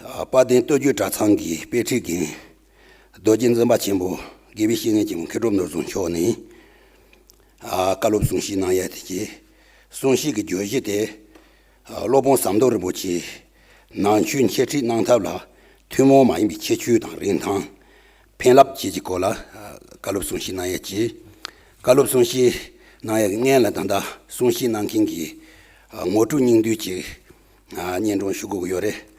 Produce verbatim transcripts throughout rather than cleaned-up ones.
དཔལ་ལྡན་སྟོད་རྒྱུད་གྲྭ་ཚང་གི་དཔེ་ཁྲིད་མཁན་རྡོ་རྗེ་འཛིན་པ་ཆེན་པོ་དགེ་བའི་བཤེས་གཉེན་ཆེན་མོ་མཁས་གྲུབ་ནོར་བཟང་མཆོག་ནས་བཀའ་སློབ་གསུང་བཤད་གནང་ཡ་དེ་གྱིས། གསུང་བཤད་ཀྱི་བརྗོད་གཞི་དེ། སློབ་དཔོན་ཟམ་གདོང་རིན་པོ་ཆེས་ནང་ཆོས་འཆད་ཁྲིད་གནང་ཐབས་ལ་ཐུན་མོང་མ་ཡིན་པའི་ཁྱད་ཆོས་དང་རིན་ཐང་། ཕན་རླབས་བཅས་ཀྱི་སྐོར་ལ་བཀའ་སློབ་གསུང་བཤད་གནང་ཡ་གྱིས། བཀའ་སློབ་གསུང་བཤད་གནང་ཡ་གི་སྔོན་ལ་ད་ལྟ་གསུང་བཤད་གནང་མཁན་གྱི་ངོ་སྤྲོད་སྙིང་བསྡུས་ཅིག་སྙན་སྒྲོན་ཞུ་དགོས་ཀྱི་ཡོད་རེད།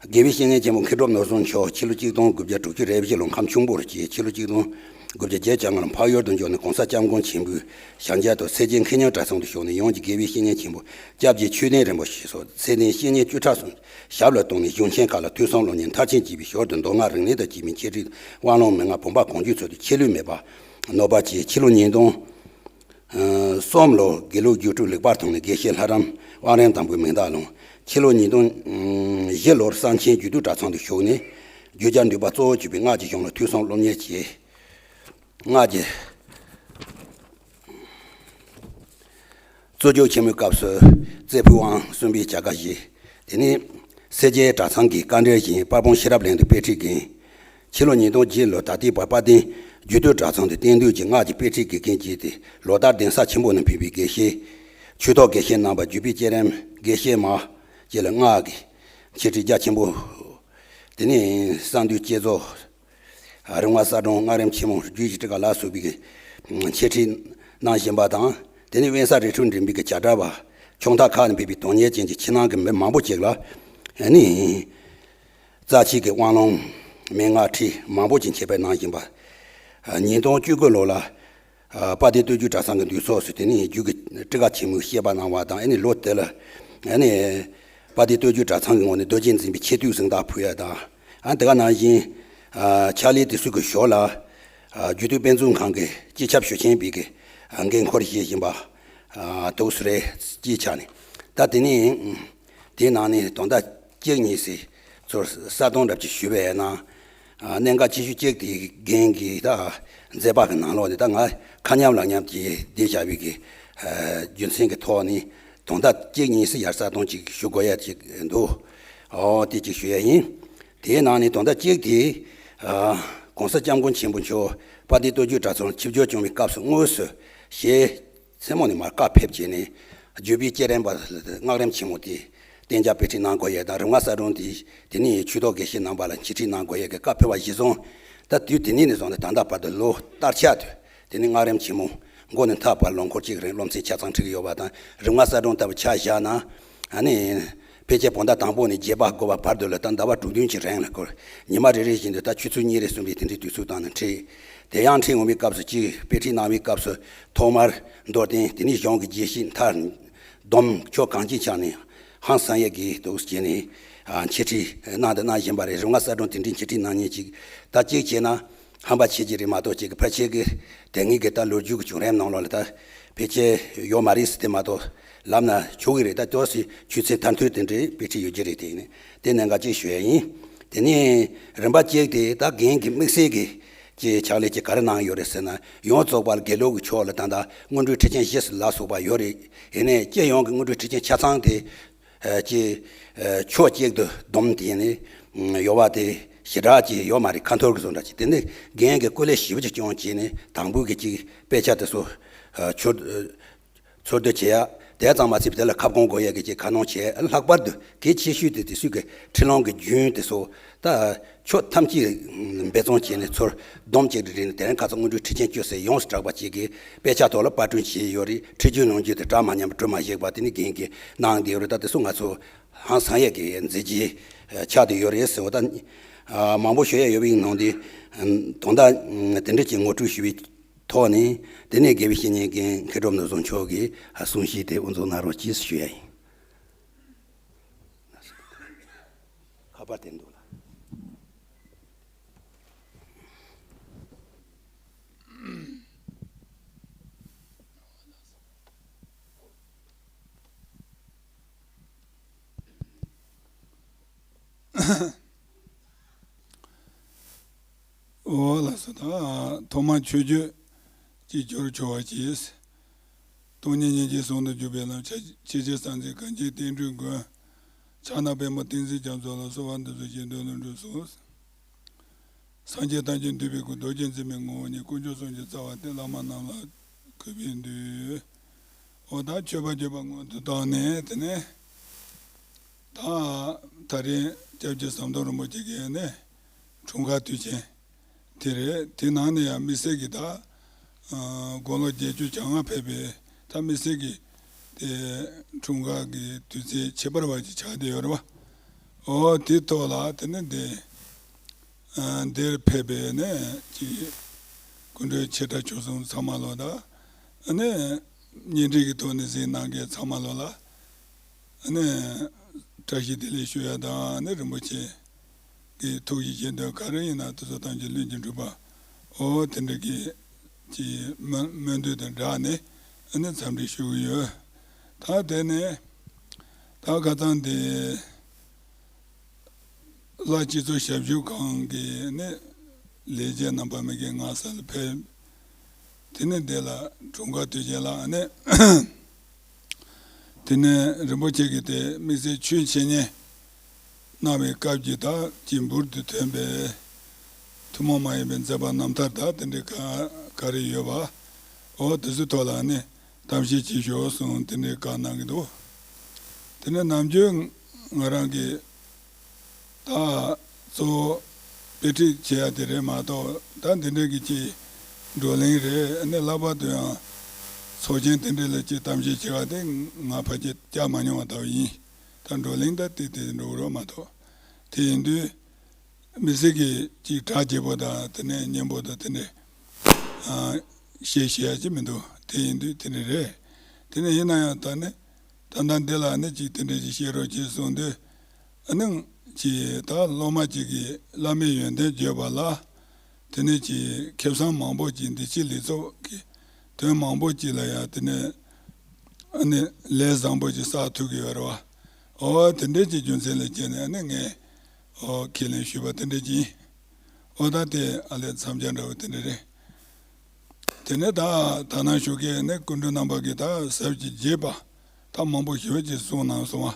དགེ་བའི་བཤེས་གཉེན་ཆེན་པོ་མཁས་གྲུབ་ནོར་བཟང་མཆོག་ཕྱི་ལོ་ཆིག་སྟོང་དགུ་བརྒྱ་དྲུག་ཅུ་རེ་བཞི་ལོ་ཁམས་ཆུང་པོར་སྐྱེས། ཕྱི་ལོ་ཆིག་སྟོང་དགུ་བརྒྱ་བརྒྱད་ཅུ་གྱ་ལྔ་ལོ་འཕགས་ཡུལ་དུ་འབྱོར་ནས་༸གོང་ས་༸སྐྱབས་མགོན་ཆེན་པོའི་ཞབས་མཇལ་དུ་སེར་བྱེས་མཁས་སྙན་གྲྭ་ཚང་དུ་ཞུགས་ནས་ཡོངས་ཀྱི་དགེ་བའི་བཤེས་གཉེན་ཆེན་པོ་སྐྱབས་རྗེ་ཆོས་ལྡན་རིན་པོ་ཆེ་སོགས་ཚད་ལྡན་བཤེས་གཉེན་བཅུ་ཕྲག་གསུམ་ཞབས་ལ་བཏོན་ནས་གཞུང་ཆེན་ཁག་ལ་ཐོས་བསམ་སློབ་གཉེར་མཐར་ཕྱིན་བགྱིས་པའི་ཞོར་དུ་མདོ་སྔགས་རིག་གནས་དང་འབྲེལ་བའི་འཆད་ཁྲིད་དབང་ལུང་མན་ངག་བུམ་པ་གང་བྱོའི་ཚུལ་དུ་ཆད་ལུས་མེད་པར་ནོར་པ་བྱས། ཕྱི་ལོ་ཉིས་སྟོང་གསུམ་ལོར་དགེ་ལུགས་རྒྱུགས་སྤྲོད་ལེགས་པར་ཐོན་ནས་དགེ་བཤེས་ལྷ་རམས་དབང་རིམ་དང་པོའི་མིང་རྟགས་བླངས། ཕྱི་ལོ་ཉིས་སྟོང་བཞི་ལོར་གསང་ཆེན་རྒྱུད་སྟོད་གྲྭ་ཚང་དུ་ཞུགས་ནས་རྒྱུད་བརྒྱ་འདུས་པ་གཙོ་བོར་གྱུར་པའི་སྔགས་ཀྱི་གཞུང་ལ་ཐོས་བསམ་སློབ་གཉེར་བྱས། སྔགས་ཀྱི་རྩོད་རྒྱུགས་ཆེན་མོའི་སྐབས་སུ་རྩེ་ཕུད་དབང་གསུམ་པའི་བྱ་དགའ་བཞེས། དེ་ནས་སེར་བྱེས་གྲྭ་ཚང་གི་དཀའ་འགྲེལ་བཞིན་དཔལ་སྤུངས་ཤེས་རབ་གླིང་དུ་དཔེ་ཁྲིད་འགན། ཕྱི་ལོ་ཉིས་སྟོང་བརྒྱད་ལོར་ད་ལྟའི་བར་དཔལ་ལྡན་རྒྱུད་སྟོད་གྲྭ་ཚང་དུ་རྟེན་འདུས་ཀྱི་སྔགས་ཀྱི་དཔེ་ཁྲིད་དགེ་རྒན་བྱས་ཏེ། ལོ་ལྟར་གདན་ས་ཆེན་པོ་ནས་ཕེབས་པའི་དགེ་བཤེས། ཆོས་ཐོག་དགེ་བཤེས་རྣམ་པ་བརྒྱུད་པའི་བསྐྱེད་རིམ་དགེ་བཤེས་མ་བཅས་ལ་སྔགས་ཀྱི་འཆད་ཁྲིད་རྒྱ་ཆེན་པོ། དེ་ནས་གསང་འདུས་བསྐྱེད་རྫོགས། རིམ་ལྔ་གསལ་སྒྲོན། སྔགས་རིམ་ཆེན་མོ། རྒྱུད་བཞི་ཊཱི་ཀ་ལ་སོགས་པའི་འཆད་ཁྲིད་གནང་བཞིན་པ་དང་། དེ་ནས་དབེན་ས་རི་ཁྲོད་འགྲིམ་པའི་བྱ་གྲྭ་བ། ཕྱོགས་མཐའ་ཁག་ནས་ཕེབས་པའི་དོན་གཉེར་ཅན་གྱི་ཕྱི་ནང་གི་མི་མང་པོ་ཅིག་ལ་ནི། རྩ་ཆེའི་གི་དབང་ལུང་མན་ངག་ཁྲིད་མང་པོ་ཅིག་འཆད་སྤེལ་གནང་བཞིན་པ། ཉིས་སྟོང་བཅུ་དགུ་ལོ་ལ། དཔལ་ལྡན་སྟོད་རྒྱུད་གྲྭ་ཚང་གི་འདུས་ཚོགས་སུ་དེ་ནས་རྒྱུད་ཀྱི་ཊཱི་ཀ་ཆེན་མོའི་བཤད་པ་གནང་བ་དང་། ཨ་ནི་ལོ་དེ་ལ་ཨ་ནི་དཔལ་ལྡན་སྟོད་རྒྱུད་གྲྭ་ཚང་གི་ངོས་ནས་རྡོ་རྗེ་འཛིན་པའི་ཆེ་བསྟོད་གཟེངས་རྟགས་ཕུལ་ཡ་དང་། ཨ་དེ་ག་ནང་བཞིན་ཕྱག་ལས་དེ་ཚོའི་གི་ཞོར་ལ་རྒྱུད་སྟོད་དཔེ་མཛོད་ཁང་གི་སྤྱི་ཁྱབ་ཞུ་ཆེན་པའི་གི་འགན་འཁུར་བཞེས་བཞིན་པ་འདུག་སེ་རེད། སྤྱིའི་ཆ་ནས་ད་དེ་ནས། དེའི་ནང་ནས་དོན་དག་གཅིག་གཉིས་ཟེར་ཚུར་གསལ་སྟོན་འདྲ་ཅིག་ཞུས་པས་ན། གནད་འགག་ཆེ་ཤོས་གཅིག་དེ་རྒན་གྱི་ད་མཛད་པ་གི་ནང་ལོགས་ནས་ད་ང་ཁ་མཉམ་ལག་མཉམ་གྱིས་བསྡད་བཞག་པའི་གི་རྒྱུ་མཚན་གྱི་ཐོག་ནས་དོན་དག་གཅིག་གཉིས་ཟེར་ཡར་གསལ་སྟོན་ཅིག་ཞུ་དགོས་ཡ་ཅིག་འདུག་ཨོ་དེ་གཅིག་ཞུ་ཡ་ཡིན། དེའི་ནང་ནས་དོན་དག་གཅིག་དེ། ༸གོང་ས་༸སྐྱབས་མགོན་ཆེན་པོ་མཆོག་དཔལ་ལྡན་སྟོད་རྒྱུད་གྲྭ་ཚང་ཆིབས་བསྒྱུར་བྱུང་བའི་སྐབས་སུ་དངོས་སུ་ཞལ། མཚན་མོ་ནས་མར་བཀའ་ཕེབས་བྱས་ནས་བརྒྱུད་པའི་བསྐྱེད་རིམ་པ་སྔགས་རིམ་ཆེན་མོ་དེ་གཏན་འཇགས་དཔེ་ཁྲིད་གནང་དགོས་ཡས་དང་། རིམ་ལྔ་གསལ་སྒྲོན་དེ་དེ་ནས་ཆོས་ཐོག་དགེ་བཤེས་རྣམ་པ་ལ་འཆད་ཁྲིད་གནང་དགོས་ཡས་ཀྱི་བཀའ་ཕེབས་པ་གཞིར་བཟུང་། ད་དུས་དེ་ནས་ནས་བཟུང་སྟེ་ད་ལྟ་བར་དུ་ལོ་བསྟར་ཆགས་དུས་དེ་ནས་སྔགས་རིམ་ཆེན་མོ་མགོ་ནས་མཐའ་བར་ལོ་འཁོར་གཅིག་རིང་སློབ་ཚན་ཆ་ཚང་ཁྲིད་ཀྱི་ཡོད་པ་དང་། རིམ་ལྔ་གསལ་སྒྲོན་ལྟ་བུ་ཆ་བཞག་ན་ཨ་ནི། ཕལ་ཆེར་བོད་ཟླ་དང་པོ་ནས་བརྒྱད་པ་དགུ་པ་བར་དུ་ལ་ད་ཟླ་བ་དྲུག་བདུན་གྱི་རིང་ལ་སྐོར། ཉི་མ་རེ་རེ་བཞིན་དུ་ད་ཆུ་ཚོད་གཉིས་རེ་གསུམ་རེ་དེ་འདྲའི་དུས་ཚོད་བཏང་ནས་ཁྲིད། དེ་ཡང་ཁྲིད་འོང་བའི་སྐབས་སུ་གཅིག་དཔེ་ཁྲིད་གནང་བའི་སྐབས་སུ་ཐོག་མར་མདོར་བསྟན། དེ་ནས་གཞུང་གི་རྒྱས་བཤད་མཐར་སྡོམ་ཕྱོགས་གང་ཅིའི་ཆ་ནས་ཧང་སང་ཡས་ཀྱི་འདུག་སེ་བྱས་ནས་འཆད་ཁྲིད་གནང་དང་གནང་བཞིན་པ་རེད། རིམ་ལྔ་གསལ་སྒྲོན་དེ་འདྲའི་འཆད་ཁྲིད་གནང་མཁན་ཅིག་ད་གཅིག་བྱས་ན། ཧམ་པ་ཆེ་གི་རེད་མ་གཏོགས་ཅིག་གི་ཕལ་ཆེར་གི་དེ་སྔའི་གི་ད་ལོ་རྒྱུས་ཀྱི་བྱུང་རིམ་ནང་ལོགས་ལ་ད་ཕལ་ཆེར་ཡོད་མ་རེད་ཟེར་དེ་མ་གཏོགས་ལབ་ན་ཆོག་གི་རེད། ད་ཏོག་ཙམ་ཆུ་ཚད་མཐར་ཐུག་དེ་འདྲའི་དཔེ་ཁྲིད་ཡོད་ཀྱི་རེད། དེ་ནི་དེ་གནད་འགག་ཅིག་ཞུ་ཡ་ཡིན། དེ་ནས་རིམ་པ་གཅིག་དེ་ད་རྒན་གྱི་དམིགས་བསལ་གྱི་ཀྱི་ཕྱག་ལས་ཀྱི་ག་རེ་གནང་ཡོད་རེད་ཟེར་ན། ཡོངས་རྫོགས་པར་དགེ་ལུགས་ཀྱི་ཕྱོགས་ལ་ད་ལྟ་སྔོན་འགྲོའི་ཁྲིད་ཆེན་བཞི་ཟེར་ལ་སོགས་པ་ཡོད་རེད། ཡིན་ནའི་སྤྱི་ཡོངས་ཀྱི་སྔོན་འགྲོའི་ཁྲིད་ཆེན་ཆ་ཚང་དེ། ཨ་ཅེ། ཨ་ཕྱོགས་གཅིག་ཏུ་བསྡོམས་ཏེ་ནི་ཡོད་པ་དེ་ཞེ་དྲག་ཅིག་ཡོད་མ་རེད། ཁ་འཐོར་གྱི་བཟོ་འདྲ་ཅིག་དེ་ནི་རྒན་གྱིས་སྐུ་ལས་ཞེ་པོ་ཅིག་སྐྱོན་བྱས་ནས་དང་པོའི་གི་ཅིག་དཔེ་ཆ་དེ་ཚོ་ཨ་འཚོལ་འཚོལ་བསྡུ་བྱེད་ཡ། དེ་ཙམ་མ་ཚད་པར་དེ་ལ་ཁ་སྐོང་དགོས་ཡ་གི་ཅིག་ཁ་སྣོན་བྱས། ལྷག་པར་དུ་གལ་ཆེ་ཤོས་དེ་དེ་ཚོའི་གི་ཁྲིད་ལུང་གི་རྒྱུན་དེ་ཚོ་ད། ཕྱོགས་ཐམས་ཅད་འབད་བརྩོན་བྱས་ནས་ཚུར་བསྡོམས་བྱས་ཏེ་རེད་ནས། དེ་རིང་ཁ་སང་སྔོན་འགྲོའི་ཁྲིད་ཆེན་བཅུ་ཟེར་ཡོངས་སུ་གྲགས་པ་ཅིག་གི་དཔེ་ཆ་ཐོག་ལ་པར་སྐྲུན་བྱས་ཡོད་རེད། ཁྲིད་རྒྱུན་ལུང་རྒྱུན་དེ་གྲ་མ་ཉམས་པ་གྲུ་མ་ཞིག་པ་དེ་ནི་རྒན་གྱིས་གནང་བསྡད་ཡོད་རེད། ད་དེ་ཚོ་ང་ཚོ་ཧང་སང་ཡས་ཀྱི་མཛད་རྗེས་ཆགས་བསྡད་ཡོད་རེད་ཟེར་བ་ད། མང་པོ་ཞུ་ཡས་ཡོད་པའི་ནང་དེ་དོན་དག་དེ་འདྲ་ཅིག་ངོ་སྤྲོད་ཞུས་པའི་ཐོག་ནས། དེ་ནས་དགེ་བའི་བཤེས་གཉེན་རྒན་མཁས་གྲུབ་ནོར་བཟང་མཆོག་གིས་གསུང་བཤད་དེ་དབུ་འཛུགས་གནང་རོགས་གྱིས་ཞུ་ཡ་ཡིན། ཁ་པར་དེ་འདུག་ལ། འོ་ལགས་སོ། ད་ཐོག་མར་ཆོས་བརྒྱུད་གཅིག་གྱུར་འཆོལ་བ་གྱིས། སྟོང་ཉིད་སྙིང་རྗེ་ཟུང་དུ་འཇུག་པའི་ལམ། ཆེ་ཆེ་ཆེ་སངས་རྒྱས་གངས་ཅན་བསྟན་འགྲོའི་མགོན། ཕྱག་ན་པདྨོ་ཏིང་འཛིན་རྒྱ་མཚོ་ལ། གསོལ་བ་འདེབས་སོ་གཞན་དོན་ལ་འགྲོ་གསུངས། སངས་རྒྱས་ཐམས་ཅད་འདུས་པའི་སྐུ། རྡོ་རྗེ་འཛིན་མའི་ངོ་བོ་ཉིད། དཀོན་མཆོག་གསུམ་གྱི་རྩ་བ་སྟེ། བླ་མ་རྣམས་ལ་གུས་པས་འདུད། འོ་ད་མཆོད་པ་བརྗོད་པ་སྔོན་དུ་བཏང་ནས། དེ་ནས་ད་ད་རིང་སྐྱབས་རྗེ་ཟམ་གདོང་རིན་པོ་ཆེ་གི་ནས་འཁྲུངས་སྐར་དུས་ཆེན་དེ་རེད། དེ་ནང་ནས་ཡང་དམིགས་བསལ་གྱི་ད་དགུང་ལོ་བརྒྱད་ཅུ་གྱ་ལྔ་ཕེབས་པའི་ད་དམིགས་བསལ་གྱི་དེ་འཁྲུངས་སྐར་གྱི་དུས་ཚིགས་ཁྱད་པར་བ་ཅིག་ཆགས་བསྡད་ཡོད་རེད་བ། འོ་དེ་ཐོག་ལ་དེ་ནས་འདི་འདིར་ཕེབས་པའི་ནས་ཀྱི་སྐུ་མགྲོན་ཆེ་ཕྲ་ཆུང་གསུམ་ཚང་མ་ལོ་ད་ཨ་ནས་བརྙན་འཕྲིན་གྱི་ཐོག་ནས་གཟིགས་གནང་མཁན་ཚང་མ་ལོ་ལ་ཨ་ནས་བཀྲ་ཤིས་བདེ་ལེགས་ཞུ་ཡ་དང་། ཨ་ནས་རིན་པོ་ཆེ་གི་ཐུགས་ཀྱི་བཞེད་དོན་ག་རེ་ཡིན་ན་དེ་ཚོ་ཐམས་ཅད་ལྷུན་གྱིས་འགྲུབ་པ། འོ་དེ་འདྲ་གི་ཀྱི་སྨོན་སྨོན་འདུན་དང་སྦྲགས་ནས་ཨ་ནི་འཚམས་འདྲི་ཞུ་གི་ཡོད། ད་དེ་ནས་ད་ཁ་སང་དེ་ལྷ་སྤྱི་ཚོགས་ཞབས་ཞུ་ཁང་གི་ནས་ལས་བྱེད་རྣམ་པ་མི་གི་ང་ས་ལ་ཕེབས། དེ་ནས་དེ་ལ་འཁྲུངས་སྐར་དུས་ཆེན་ལ་ཨ་ནི། དེ་ནས་རིན་པོ་ཆེ་གིས་དེ་དམིགས་བསལ་ཆོས་འཆད་ཉན་གནང་བའི་སྐབས་ཀྱི་ད་ཀྱི་འབུར་དུ་ཐོན་པའི་ཐུན་མོང་མ་ཡིན་པའི་མཛད་པ་རྣམ་ཐར་དང་དེ་འདྲའི་ག་ག་རེ་ཡོད་པ། འོ་དེ་ཚོའི་ཐོག་ལ་ནི་གཏམ་བཤད་བྱེད་ཤོག་གསུངས། དེ་འདྲའི་བཀའ་གནང་གི་འདུག་དེ་ནས་ནམ་རྒྱུན་ང་རང་གི་ད་གཙོ་བོ་དཔེ་ཁྲིད་བྱེད་ཡ་དེ་རེད་མ་གཏོགས། ད་འདི་འདྲའི་གི་ཅིག་བགྲོ་གླེང་རེད། ཨ་ནི་ལྷག་པར་དུ་ཡང་ཚོགས་ཆེན་དེ་འདྲ་ལ་ཅིག་གཏམ་བཤད་བྱེད་པ་དེ་ང་ཕལ་ཆེར་བཅར་མ་མྱོང་བ་ལྟ་བུ་ཡིན། ད་བགྲོ་གླེང་ད་ཏིག་ཏིག་འགྲོ་གི་རེད་མ་གཏོགས། དེ་ཡིན་དུས་མི་སེར་གྱི་ཅིག་གྲ་རྒྱས་པོ་དང་དེ་ནས་སྙན་པོ་དང་དེ་འདྲ་ཨ་བཤད་ཤེས་ཡ་ཅིག་མི་འདུག་དེ་ཡིན་དུས་དེ་འདྲ་རེད། དེ་ནས་ཡིན་ན་ཡང་ད་ནི་ད་ལྟ་འདི་ལ་ནི་ཅིག་དེ་འདྲ་ཅིག་བཤད་རོགས་གྱིས་གསུངས་དུས། ཨ་ནི་ཅིག་ད་སློབ་མ་ཅིག་གིས་བླ་མའི་ཡོན་ཏན་བརྗོད་པ་ལ། དེ་ནས་ཅིག་ཁེ་བཟང་མང་པོ་ཅིག་འདི་ཕྱི་ལི་ཚོགས་ཀྱི་དོན་མང་པོ་ཅིག་ལ་ཡང་དེ་ནས་ཨ་ནི་ལས་བཟང་པོ་ཅིག་བསགས་ཐུབ་ཀྱི་ཡོད་རེད་བ། འོ་དེ་འདྲའི་ཅིག་རྒྱུ་མཚན་ལ་བརྟེན་ནས་ཨ་ནི་ངས་འོ་ཁས་ལེན་ཞུས་པ་དེ་འདྲ་ཅིག་ཡིན། འོ་ད་དེ་ཨ་ལས་མཚམས་སྦྱོར་འདྲ་བོ་དེ་འདྲ་རེད། དེ་ནས་ད་ད་ནང་བཞུགས་མཁན་ནི་སྐུ་མགྲོན་རྣམ་པ་གིས་ད་ཟབ་ཅིང་རྒྱས་པ་ད་མང་པོ་ཞེ་པོ་ཅིག་གསུངས་གནང་སོང་བ།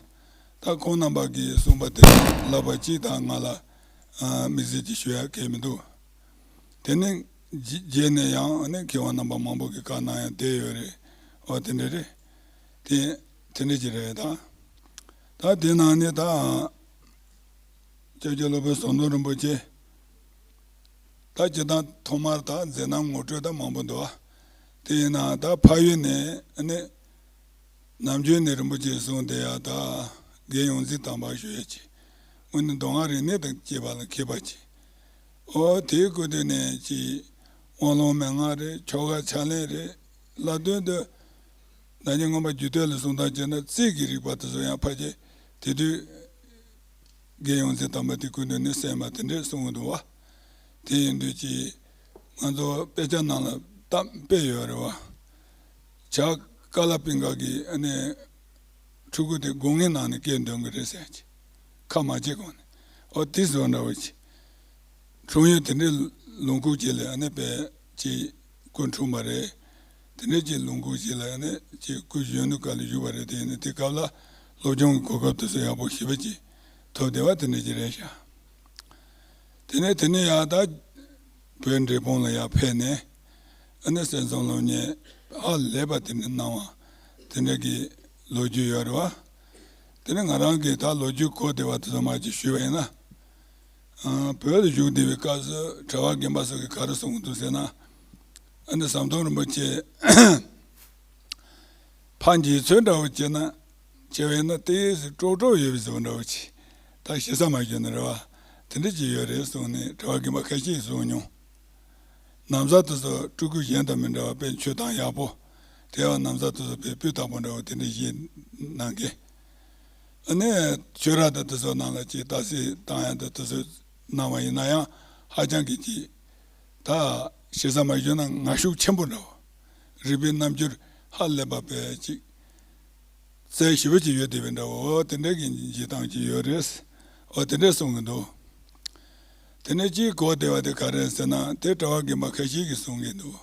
ད་ཁོང་རྣམ་པ་གིས་གསུངས་པ་དེ་ལབ་པ་ཅིག་ད་ང་ལ་ཨ་དམིགས་བསལ་ཅིག་ཞུ་ཡ་གང་ཡང་མི་འདུག་དེ་ནས་རྗེས་རྗེས་ནས་ཡང་ནི་མཁས་དབང་རྣམ་པ་མང་པོ་གིས་བཀའ་གནང་ཡ་བསྡད་ཡོད་རེད། འོ་དེ་འདྲ་རེད། དེ་དེ་འདྲ་ཅིག་རེད་ད། ད་དེ་ནང་ནས་ད་སྐྱབས་རྗེ་སློབ་དཔོན་ཟམ་གདོང་རིན་པོ་ཆེ། ད་སྤྱིར་བཏང་ཐོག་མར་ད་མཛད་རྣམ་ངོ་སྤྲོད་ད་མང་པོ་འདུག་ཨ། དེ་ཡིན་ན་ད་ཕ་ཡུལ་ནས་ནི་ནམ་རྒྱུན་ནས་རིན་པོ་ཆེ་གསུངས་བསྡད་ཡ་ད་རྒན་ཡོངས་འཛིན་དམ་པ་ཞུ་ཡ་ཅིག་དངོས་གནས་མདོ་སྔགས་རིག་གནས་དང་བཅས་པ་ལ་མཁས་པ་ཅིག་འོ་དེའི་སྐུ་མདུན་ནས་ཅིག་དབང་ལུང་མན་ངག་རེད། ཆོ་ག་ཕྱག་ལེན་རེད། ལྷག་དོན་དུ་ན་ནིང་སྔོན་མ་རྒྱུད་སྟོད་ལ་གསུང་སྟངས་བྱས་ན་རྩིས་ཀྱི་རིག་པ་དེ་ཚོ་ཡང་ཕལ་ཆེར་དེ་དུས་རྒན་ཡོངས་འཛིན་དམ་པ་དེ་སྐུ་མདུན་ནས་གསན་པ་དེ་འདྲས་གསུང་གི་འདུག་བ། དེ་ཡིན་དུས་ཀྱི་ང་ཚོ་དཔེ་ཆ་ནང་ལ་གཏམ་དཔེ་ཡོད་རེད་བ། བྱ་ཀ་ལ་པིང་ག་གི་ཨ་ནི་ཕྲུ་གུ་དེ་སྒོ་ངའི་ནང་ནས་སྐད་འདོན་གི་རེད་ཟེར་གྱི། ཁ་མ་བྱེད་གོང་ནས་འོ་དེ་བཟོ་འདྲ་བོ་ཅིག་འཁྲུངས་ཡུལ་དེ་འདྲའི་ལུང་ཁུག་ཅིག་ལ་ཨ་ནི་དཔེ་ཅིག་སྐུ་འཁྲུངས་པ་རེད། དེ་འདྲའི་ཅིག་ལུང་ཁུག་ཅིག་ལ་ཨ་ནི་ཅིག་སྐུ་གཞོན་ནུ་སྐབས་ལ་བཞུགས་པ་རེད། དེ་ཡིན་ན་དེ་སྐབས་ལ་སློབ་སྦྱོང་གི་གོ་སྐབས་དེ་ཚོ་ཡག་པོ་ཞེ་པོ་ཅིག་ཐོབ་བསྡད་པ་དེ་འདྲ་ཅིག་རེད་ཤག་དེ་ནས་དེ་ནས་ཡང་ད་བོད་འབྲས་སྤུངས་ལ་ཡང་ཕེབས་ནས་ཨ་ནི་གསན་བསམ་སློབ་གཉེར་ཧ་ལས་པ་དེ་འདྲ་གནང་བ་དེ་འདྲ་གི་ལོ་རྒྱུས་ཡོད་རེད་བ། དེ་ནས་ང་རང་གིས་ད་ལོ་རྒྱུས་གོ་བདེ་བ་དེ་ཚོ་མར་ཅིག་ཞུས་པ་ཡིན་ན། ཨ་བོད་ལ་བཞུགས་བསྡད་པའི་སྐབས་སུ་གྲྭ་པ་རྒན་པ་ཚོ་གིས་ག་རེ་གསུང་གི་འདུག་ཟེར་ན། ཨ་ནི་ཟམ་གདོང་རིན་པོ་ཆེ་ཕར་འགྱེལ་ཚུལ་འདྲ་བོ་བྱས་ན་བྱས་པ་ཡིན་ན་ཏོག་ཙམ་ཀྲོག་ཀྲོག་ཡོད་པའི་བཟོ་འདྲ་བོ་ཅིག་ད་ཞེ་ས་མ་ཞུས་ན་རེད་བ། དེ་འདྲ་ཅིག་ཡོད་རེད་གསུངས་ནས་གྲྭ་པ་རྒན་པ་ཁ་ཤས་གསུངས་མྱོང་། ན་བཟའ་དེ་ཚོ་སྤྲུལ་སྐུ་གཞན་དང་མི་འདྲ་བ་དཔེ་མཆོད་སྟངས་ཡག་པོ། དེ་ཡང་ན་བཟའ་དེ་ཚོ་དཔེ་སྤུས་དག་པོ་འདྲ་བོ་དེ་འདྲ་བཞེས་གནང་གི། ཨ་ནི་ཆོས་ར་དང་དེ་ཚོ་ནང་ལ་ཅིག་རྟ་གསེར་བཏང་ཡ་དང་དེ་ཚོ་གནང་བ་ཡིན་ན་ཡང་ཧ་ཅང་གི་ཅིག་ད་ཞེ་ས་མ་ཞུས་ན་ངར་ཤུགས་ཆེན་པོ་འདྲ་བོ། རིག་པའི་རྣམ་འགྱུར་ཧ་ལས་པ་དཔེ་ཅིག་རྩལ་ཞེ་པོ་ཅིག་ཡོད་བསྡད་པའི་འདྲ་བོ་དེ་འདྲ་གི་བྱེད་སྟངས་ཅིག་ཡོད་རེད། འོ་དེ་འདྲ་གསུང་གི་འདུག་དེ་ནས་གཅིག་གོ་བདེ་བ་དེ་ག་རེ་རེད་ཟེར་ན་དེ་གྲྭ་པ་རྒན་པ་ཁ་ཤས་ཀྱིས་གསུང་གི་འདུག་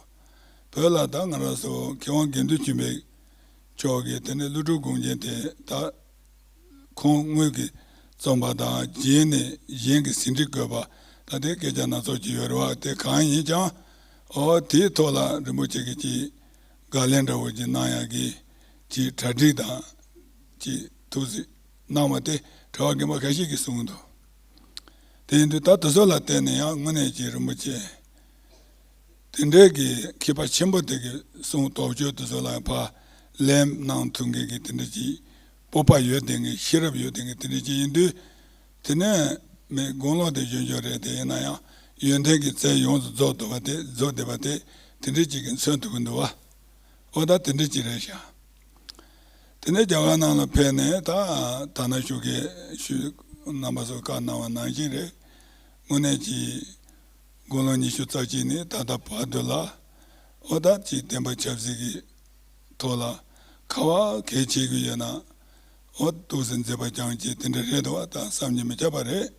བོད་ལ་ད་ང་རང་ཚོ་མཁས་དབང་དགེ་འདུན་ཆོས་འཕེལ་མཆོག་གིས་དེ་ནས་ཀླུ་སྒྲུབ་དགོངས་རྒྱན་དེ་ད་ ཁོང་དངོས་ཀྱིས་རྩོམ་པ་དང་རྗེས་ནས་གཞན་གྱིས་ཟིན་བྲིས་བཀོད་པ། ད་ལྟའི་སྐད་ཆ་སྣ་ཚོགས་ཅིག་ཡོད་རེད་བ། དེ་གང་ཡིན་ཀྱང་། ཨོ་དེའི་ཐོག་ལ་རིན་པོ་ཆེ་གིས་ཅིག་དགག་ལན་འདྲ་བོ་ཅིག་གནང་ཡག་གི་ཅིག་གྲ་སྒྲིག་དང་ཅིག་ཐུགས་སྲས་གནང་བ་དེ་གྲྭ་པ་རྒན་པ་ཁ་ཤས་ཀྱིས་གསུངས་འདུག་དེ་ཡིན་དུས་ད་དེ་ཚོ་ལ་བརྟེན་ནས་ཡང་དངོས་གནས་ཀྱི་རིན་པོ་ཆེ་དེ་འདྲའི་གི་མཁས་པ་ཆེན་པོ་དེ་གི་གསུང་དོགས་གཅོད་དེ་ཚོ་ལ་ཕར་ལན་གནང་ཐུབ་མཁན་གི་དེ་འདྲ་ཅིག་སྤོབས་པ་ཡོད་བསྡད་མཁན། ཤེས་རབ་ཡོད་བསྡད་མཁན་དེ་འདྲ་ཅིག་ཡིན་དུས། དེ་ནས་མི་དགུང་ལོ་དེ་གཞོན་གཞོན་རེད། དེ་ཡིན་ན་ཡང་ཡོན་ཏན་གྱི་རྩལ་ཡོངས་སུ་རྫོགས་འདུག་པ་དེ། རྫོགས་བསྡད་པ་དེ་དེ་འདྲ་ཅིག་གིས་མཚོན་ཐུབ་ཀྱི་འདུག་བ། ཨོ་ད་དེ་འདྲ་ཅིག་རེད་ཤག་དེ་ནས་རྒྱ་གར་ནང་ལ་ཕེབས་ནས་ད་ད་ན་ཞུ་གི་ཞུ། རྣམ་པ་ཚོ་བཀའ་གནང་བ་ནང་བཞིན་རེད། དངོས་གནས་ཀྱི་དགུང་ལོ་ཉི་ཤུ་རྩ་གཅིག་ནས་ད་ལྟ་བར་དུ་ལ། ཨོ་ད་ཅིག་བསྟན་པ་ཆབ་སྲིད་ཀྱི་ཐོག་ལ་ག་བ་གལ་ཆེ་གི་ཡོད་ན། ཨོ་ཏོག་ཙམ་མཛད་པ་རྐྱང་བྱས་དེ་འདྲ་རེད་འདུག་བ། ད་བསམ་གྱིས་མི་ཁྱབ་པ་རེད།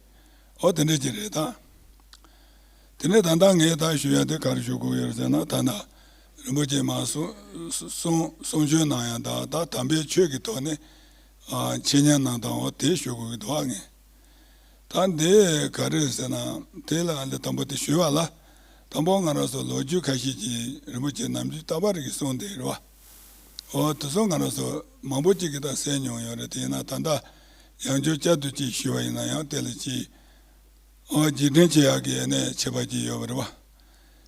ཨོ་དེ་འདྲ་ཅིག་རེད་ད། དེ་ནས་ད་ལྟ་ངས་ད་ཞུ་ཡ་དེ་ག་རེ་ཞུ་དགོས་ཡོད་ཟེར་ན། ད་ལྟ་རིན་པོ་ཆེ་མར་གསུང་གསུང་གསུང་ཆོས་གནང་ཡ་དང་། ད་དམ་པའི་ཆོས་ཀྱི་ཐོག་ནས་ཨ་འཆད་ཉན་གནང་སྟངས། འོ་དེ་ཞུ་དགོས་ཀྱི་འདུག་བ། ངས་ད་འདི་ག་རེ་ཟེར་ན། དེ་ལ་ཨ་ལེ་དང་པོ་དེ་ཞུས་པ་ལ། དང་པོ་ང་རང་ཚོ་ལོ་རྒྱུས་ཁ་ཤས་ཀྱིས་རིན་པོ་ཆེ་ནམ་རྒྱུན་རྟག་པར་གྱི་གསུང་དེ་རེད་བ། འོ་དེ་ཚོ་ང་རང་ཚོ་མང་པོ་ཅིག་གིས་ད་གསན་མྱོང་ཡོད་རེད། དེ་ཡིན་ན་ད་ལྟ་ཡང་བསྐྱར་བསྐྱར་དུ་ཅིག་ཞུས་པ་ཡིན་ན་ཡང་དེ་ལ་ཅིག་ཨོ་རྗེས་དྲན་བྱེད་ཡག་གི་ནས་ཁྱད་པར་ཅིག་ཡོད་པ་རེད་བ།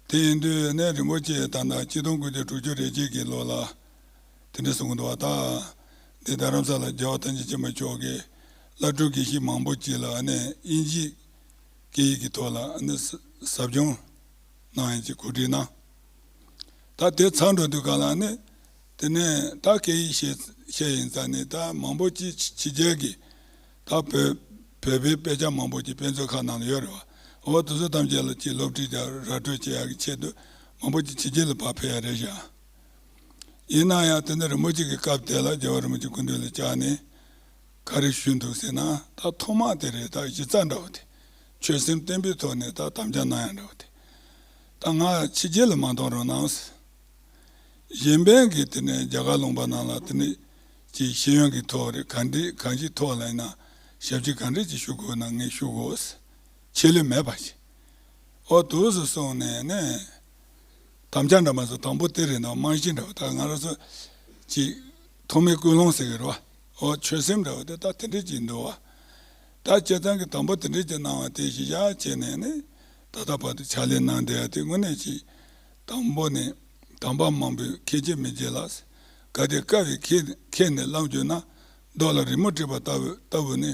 དེ་ཡིན་དུས་ནས་རིན་པོ་ཆེ་ད་ལྟ་ཆིག་སྟོང་དགུ་བརྒྱ་དྲུག་ཅུ་རེ་གཅིག་གི་ལོ་ལ་དེ་འདྲ་གསུང་གི་འདུག་བ། ད་འདི་རྡ་རམ་ས་ལ་རྒྱལ་བ་ཐམས་ཅད་མཁྱེན་པ་མཆོག་གིས་བླ་སྤྲུལ་དགེ་བཤེས་མང་པོ་ཅིག་ལ་ནས་དབྱིན་ཇིའི་སྐད་ཡིག་གི་ཐོག་ལ་ནས་ཟབ་སྦྱོང་གནང་ཡག་ཅིག་གོ་སྒྲིག་གནང་། ད་དེ་ཚར་འགྲོ་དུས་ག་ལ་ནི། དེ་ནས་ད་སྐད་ཡིག་ཤེས་ཤེས་ཡིན་ཙང་ནི་ད་མང་པོ་ཅིག་ཕྱི་རྒྱལ་གྱི་ད་བོད་བོད་པའི་དཔེ་ཆ་མང་པོ་ཅིག་དཔེ་མཛོད་ཁང་ནང་ལ་ཡོད་རེད་བ། འོ་དེ་ཚོ་ཐམས་ཅད་ལ་ཅིག་སློབ་ཁྲིད་དང་ར་སྤྲོད་བྱེད་ཡག་གི་ཆེད་དུ་མང་པོ་ཅིག་ཕྱི་རྒྱལ་ལ་ཕར་ཕེབས་ཡ་རེད་ཤག་ཡིན་ན་ཡང་དེ་ནི་རིན་པོ་ཆེ་གི་སྐབས་དེ་ལ་རྒྱལ་བ་རིན་པོ་ཆེ་སྐུ་མདུན་ལ་བཅར་ནས། ག་རེ་ཞུས་འདུག་ཟེར་ན། ད་ཐོག་མ་དེ་རེད། ད་གཞི་རྩ་འདྲ་བོ་དེ། ཆོས་སེམས་བརྟན་པོའི་ཐོག་ནས་ད་དམ་བཅའ་གནང་ཡ་འདྲ་བོ་དེ། ད་ང་ཕྱི་རྒྱལ་ལ་མ་གཏོང་རོགས་གནང་། གཞན་ཕན་གྱི་དེ་ནས་རྒྱ་གར་ལུང་པ་ནང་ལ་དེ་ནས་ཀྱི་ཤེས་ཡོན་གྱི་ཐོག་རེད། གང་འདྲ་གང་ཅིའི་ཐོག་ལ་ཡིན་ན་ཞབས་ཕྱི་གང་འདྲ་ཅིག་ཞུ་དགོས་ན་ངས་ཞུ་དགོས། ཆད་ལུས་མེད་པ་ཞིག་ཨོ་དུས་སུ་སོང་ནས་ནས། དམ་བཅའ་འདྲ་མ་སོང་། དང་པོ་དེ་རེད་འདུག་རྨང་གཞི་འདྲ་བོ། ད་ང་རང་ཚོ་ཅིག་ཐོག་མའི་ཀུན་སློང་ཟེར་གི་རེད་བ། ཨོ་ཆོས་སེམས་འདྲ་བོ་དེ་ད་དེ་འདྲ་ཅིག་འདུག་བ། ད་བྱས་ཙང་གི་དང་པོ་དེ་འདྲ་ཅིག་གནང་བ་དེ་གཞི་བཞག་བྱས་ནས་ནི། ད་ལྟ་བར་དུ་ཕྱག་ལས་གནང་བསྡད་ཡ་དེ་དངོས་གནས་ཅིག་དང་པོ་ནས་དམ་པ་མང་པོས་ཁས་འཆེ་མི་བྱེད་ལ། གལ་ཏེ་དཀའ་བའི་ཁྱེར་ཁྱེར་ནས་ལམ་བརྒྱུད་ན། རྡོ་ལ་རི་མོ་བྲིས་པ་ལྟ་བུ་ལྟ་བུ་ནི།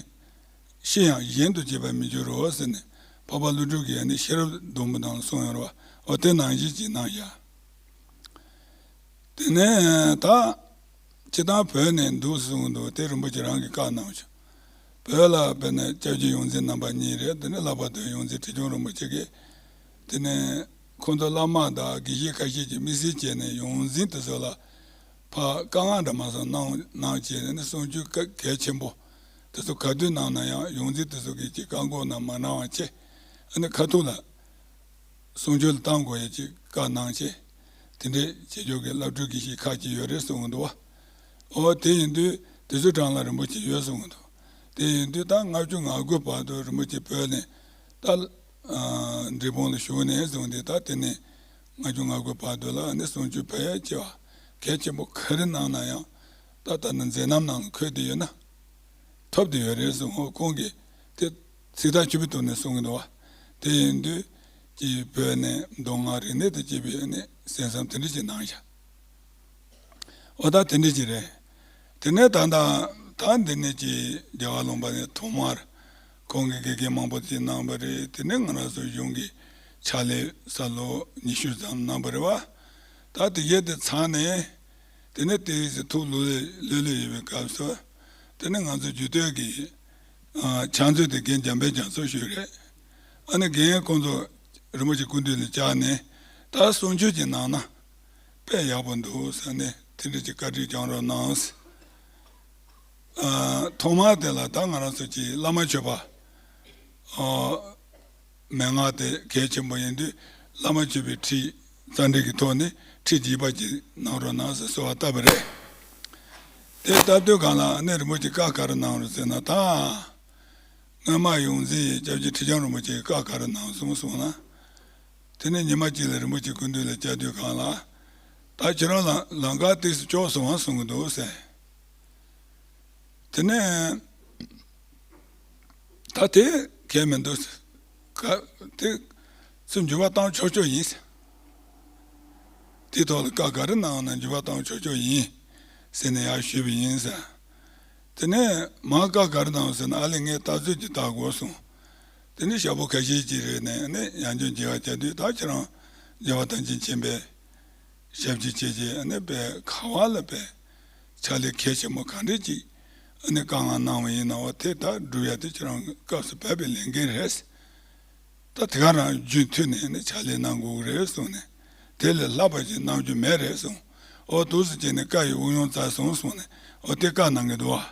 ཤི་ཡང་གཞན་དུ་བྱེད་པར་མི་འགྱུར་རོ་ཟེར་ནས་འཕགས་པ་ཀླུ་སྒྲུབ་ཀྱིས་ནི་ཤེས་རབ་སྡོང་པོ་ནང་ལ་གསུངས་ཡོད་རེད་བ། འོ་དེ་ནང་བཞིན་ཅིག་གནང་བཞག་དེ་ནས་ད་སྤྱིར་བཏང་བོད་ནས་འདུག་གསུངས་འདུག་དེ་རིན་པོ་ཆེ་རང་གིས་བཀའ་གནང་བྱུང་། བོད་ལ་དཔེར་ན་སྐྱབས་རྗེ་ཡོངས་འཛིན་རྣམ་པ་གཉིས་རེད། དེ་ནས་ལྷག་པར་དུ་ཡོངས་འཛིན་ཁྲི་བྱང་རིན་པོ་ཆེ་གིས། དེ་ནས་ཁོང་ཚོ་བླ་མ་དང་དགེ་བཤེས་ཁ་ཤས་ཀྱིས་དམིགས་བསལ་བྱས་ནས་ཡོངས་འཛིན་དེ་ཚོ་ལ་ཕར་བཀའ་མངགས་འདྲ་མ་སོང་གནང་གནང་བྱས་ནས་ནི་གསུང་ཆོས་གལ་ཆེན་པོ་དེ་ཚོ་ག་དུས་གནང་ན་ཡང་ཡོངས་འཛིན་དེ་ཚོ་གིས་ཅིག་བཀག་འགོག་ན་མ་གནང་བ་བྱས། ཨ་ནི་ཁ་ཐུག་ལ་གསུང་ཆོས་ལ་བཏང་དགོས་ཡ་ཅིག་བཀའ་གནང་བྱས། དེ་འདྲའི་བྱེད་ཕྱོགས་ཀྱི་བླ་སྤྲུལ་དགེ་བཤེས་ཁག་ཅིག་ཡོད་རེད་གསུང་གི་འདུག་བ། ཨོ་དེ་ཡིན་དུས་དེ་ཚོའི་གྲངས་ལ་རིན་པོ་ཆེ་ཡོད་གསུང་གི་འདུག་དེ་ཡིན་དུས་ད་ལྔ་བཅུ་ང་དགུ་བར་དུ་རིན་པོ་ཆེ་བོད་ནས་ད་ཨ་འབྲས་སྤུངས་ལ་བཞུགས་ནས་བཟུང་སྟེ། ད་དེ་ནས་ལྔ་བཅུ་ང་དགུ་བར་དུ་ལ་ནི་གསུང་ཆོས་ཕལ་ཆེ་བ་གལ་ཆེན་པོ་ག་རེ་གནང་ན་ཡང་། ད་ལྟ་ནི་མཛད་རྣམ་ནང་ལ་འཁོད་བསྡད་ཡོད་ན། ཐོབ་བསྡད་ཡོད་རེད་གསུང་ངོ་། ཁོང་གིས་དེ་ཚིག་ཐག་ཆོད་པོའི་ཐོག་ནས་གསུང་གི་འདུག་བ། དེ་ཡིན་དུས་ཀྱི་བོད་ནས་མདོ་སྔགས་རིག་གནས་དང་བཅས་པའི་ནས་གསན་བསམ་དེ་འདྲ་ཅིག་གནང་བཞག་འོ་ད་དེ་འདྲ་ཅིག་རེད། དེ་ནས་ད་ལྟ་ད་འདི་ནས་ཀྱི་རྒྱལ་བ་ལུང་པ་ནས་ཐོག་མར་ཁོང་གིས་དགེ་རྒན་མང་པོ་ཅིག་གནང་བ་རེད། དེ་ནས་ང་རང་ཚོ་གཞུང་གི་ཕྱག་ལས་ས་ལོ་ཉི་ཤུ་ཙམ་གནང་བ་རེད་བ། ད་དེ་གས་དེ་ཚར་ནས། དེ་ནས་དེའི་ཚེ་ཐུགས་ལྷོད་ལྷོད་ལྷོད་ལྷོད་ཡོད་པའི་སྐབས་སུ། དེ་ནས་ང་ཚོ་རྒྱུད་སྟོད་ཀྱི་ཨ་ཕྱག་མཛོད་དེ་རྒན་འཇམ་དཔལ་རྒྱ་མཚོ་ཞུས་རེད། ཨ་ནི་རྒན་ཁོང་ཚོ་རིན་པོ་ཆེ་སྐུ་མདུན་ལ་བཅར་ནས། ད་གསུང་ཆོས་ཅིག་གནང་ན་དཔེ་ཡག་པོ་འདུག་ཟེར་ནས་དེ་འདྲ་ཅིག་བཀའ་འདྲི་བསྐྱང་རོགས་གནང་། ཨ་ཐོག་མར་དེ་ལ་ད་ང་རང་ཚོ་ཀྱི་བླ་མ་མཆོད་པ། ཨ། མན་ངག་དེ་གལ་ཆེན་པོ་ཡིན་དུས། བླ་མ་མཆོད་པའི་ཁྲིད་རྩ་འགྲེལ་གྱི་ཐོག་ནས་ཁྲིད་རྒྱས་པ་ཅིག་གནང་རོགས་གནང་ཟེར་གསོལ་བ་བཏབ་པ་རེད། དེ་སྟབས་བསྟུན་གང་ལ་ཨ་ནི་རིན་པོ་ཆེ་བཀའ་ག་རེ་གནང་རུང་ཟེར་ན། ད་སྔོན་མ་ཡོངས་འཛིན་སྐྱབས་རྗེ་ཁྲི་བྱང་རིན་པོ་ཆེ་བཀའ་ག་རེ་གནང་སོང་གསུངས་ན། དེ་ནས་ཉི་མ་གཅིག་ལ་རིན་པོ་ཆེ་སྐུ་མདུན་ལ་བཅར་དུས་གང་ལ། ད་ཁྱེད་རང་ལ་ལམ་ཁ་ཏོག་ཙམ་ལྕོགས་སོང་བ་གསུང་གི་འདུག་ཟེར། དེ་ནས། ད་དེ་གལ་མི་འདུག། ད་དེ་ཚུར་འགྱུར་བ་བཏང་ཆོག་ཆོག་ཡིན། དེ་ཐོག་ལ་བཀའ་ག་རེ་གནང་ན་འགྱུར་བ་བཏང་ཆོག་ཆོག་ཡིན་ཟེར་ནས་ཡར་ཞུས་པ་ཡིན་ཟེར། དེ་ནས་མར་བཀའ་ག་རེ་གནང་ཟེར་ན། ཨ་ལས་ངས་ལྟ་ཚུལ་གྱིས་ལྟ་དགོས་གསུངས། དེ་ནས་ཞག་པོ་ཁ་ཤས་ཅིག་རེ་ནས་ནས་ཡང་བསྐྱར་མཇལ་ཁ་བཅར་དུས། ད་ཁྱེད་རང་རྒྱལ་བ་ཐམས་ཅད་མཁྱེན་པའི་ཞབས་ཕྱི་བྱས་རྗེས་ཨ་ནི་པའི་ག་བ་ལ་པའི་ཕྱག་ལས་གལ་ཆེན་པོ་གང་འདྲ་ཅིག་ཨ་ནི་བཀའ་མངགས་གནང་བ་ཡིན་ནའང་། དེ་ད་སྒྲུབ་ཡ་དེ་ཁྱེད་རང་གི་སྐབས་སུ་བབས་པའི་ལས་འགན་རེད། ད་དེ་ག་རང་རྒྱུན་མཐུད་ནས་ཨ་ནི་ཕྱག་ལས་གནང་དགོས་ཀྱི་རེད་གསུངས་ནས། དེ་ལས་ལྷག་པ་ཅིག་གནང་རྒྱུ་མེད་རེད་གསུངས། ཨོ་འདུག་སེ་བྱས་ནས་བཀའ་ཡི་དབུགས་དབྱུང་སྩལ་སོང་གསུངས་ནས། ཨོ་དེ་བཀའ་གནང་གི་འདུག་བ།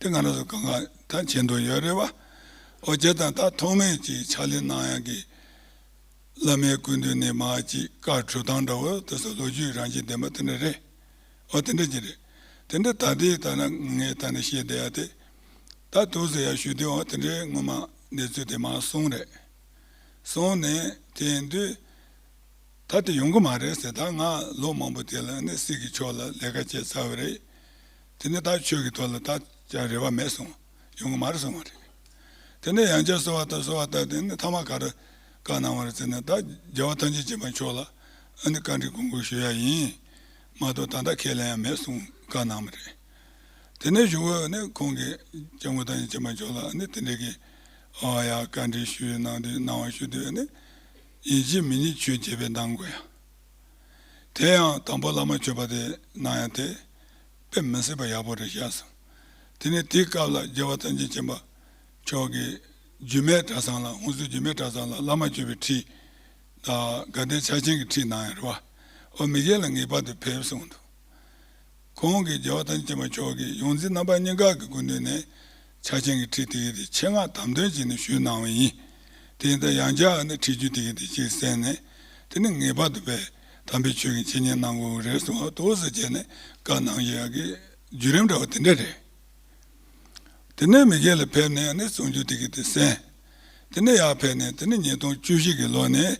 དེ་ང་རང་ཚོ་གང་ག་ད་མཁྱེན་རྟོགས་ཡོད་རེད་བ། ཨོ་བྱས་ཙང་ད་ཐོག་མའི་ཅིག་ཕྱག་ལས་གནང་ཡག་གི་བླ་མའི་སྐུ་མདུན་ནས་མར་ཅིག་བཀའ་གྲུབ་སྟངས་འདྲ་བོ་དེ་ཚོ་ལོ་རྒྱུས་རང་བཞིན་ལྡན་པ་དེ་འདྲ་རེད། ཨོ་དེ་འདྲ་ཅིག་རེད། དེ་འདྲ་ད་ལྟའི་ད་ན་ངས་ད་ནི་བཤད་བསྡད་ཡ་དེ། ད་འདུག་སེ་ཡར་ཞུས་དུས་ཨོ་དེ་འདྲའི་སྔོན་མ་གནས་ཚུལ་དེ་མར་གསུངས་རེད། གསུངས་ནས་དེ་ཡིན་དུས། ད་དེ་ཡོང་གི་མ་རེད་ཟེར། ད་ང་ལོ་མང་པོ་དེ་ལ་ནི་སྲིད་ཀྱི་ཕྱོགས་ལ་ལས་ཀ་བྱས་ཚར་བ་རེད། དེ་ནས་ད་ཆོས་ཀྱི་ཐོག་ལ་ད་ཅང་རེ་བ་མེད་གསུངས། ཡོང་གི་མ་རེད་གསུངས་པ་རེད། དེ་ནས་ཡང་བསྐྱར་གསོལ་བ་བཏབ། གསོལ་བ་བཏབ། དེ་ནས་ཐ་མ་ག་རེ་བཀའ་གནང་བ་རེད་ཟེར་ན། ད་རྒྱལ་བ་ཐམས་ཅད་མཁྱེན་པ་མཆོག་ལ་ཨ་ནི་བཀའ་འདྲི་དགོངས་སྐོར་ཞུ་ཡ་ཡིན་མ་གཏོགས་ད་ལྟ་ཁས་ལེན་ཡ་མེད་གསུངས་བཀའ་གནང་བ་རེད། དེ་ནས་གཞུག་གུ་ནི་ཁོང་གིས་སྐྱབས་མགོན་ཐམས་ཅད་མཁྱེན་པ་མཆོག་ལ་ནི་དེ་འདྲའི་གི་ཨ་ཡ་བཀའ་འདྲི་ཞུས་གནང་དུས། གནང་བ་ཞུ་དུས་ནི་ཡིན་གཅིག་མིན་གཉིས་ཆོས་རྒྱས་པའི་གནང་དགོས་ཡ། དེ་ཡང་དང་པོ་བླ་མ་མཆོད་པ་དེ་གནང་ཡ་དེ་དཔེ་མི་སྲིད་པ་ཡག་པོ་རེད་བཞག་སོང་། དེ་ནས་དེའི་སྐབས་ལ་རྒྱལ་བ་ཐམས་ཅད་མཁྱེན་པ་མཆོག་གིས་འགྱུར་མེད་གྲྭ་ཚང་ལ། ཧོན་སུར་འགྱུར་མེད་གྲྭ་ཚང་ལ་བླ་མ་མཆོད་པའི་ཁྲིད་དང་དགའ་ལྡན་ཕྱག་ཆེན་གྱི་ཁྲིད་གནང་ཡ་རེད་བ། ཨོ་མི་རྒྱལ་ལ་ངེས་པར་དུ་ཕེབས་གསུངས་འདུག། ཁོང་གིས་རྒྱལ་བ་ཐམས་ཅད་མཁྱེན་པ་མཆོག་གིས་ཡོངས་འཛིན་རྣམ་པ་གཉིས་ཀ་གི་སྐུ་མདུན་ནས་ཕྱག་ཆེན་གྱི་ཁྲིད་དེ་ཡི་དེ་ཆེད་མངགས་དམ་དོན་བྱས་ནས་ཞུས་གནང་བ་ཡིན། དེ་ཡིན་ད་ཡང་བསྐྱར་ནི་ཁྲིད་རྒྱུ་དེ་ཡི་དེ་ཅིག་གསན་ནས། དེ་ནི་ངེས་པར་དུ་བས་དམ་པའི་ཆོས་ཀྱི་འཆད་ཉན་གནང་དགོས་ཀྱི་རེད་གསུངས། འདུག་སེ་བྱས་ནས་བཀའ་གནང་བཞག་གི་བརྒྱུད་རིམ་འདྲ་བ་དེ་འདྲ་རེད། དེ་ནས་མི་རྒྱལ་ལ་ཕེབས་ནས་ནི་གསུང་ཆོས་དེ་གི་དེ་གསན། དེ་ནས་ཡར་ཕེབས་ནས་དེ་ནས་ཉིས་སྟོང་བཅུ་བཞི་གི་ལོ་ནས་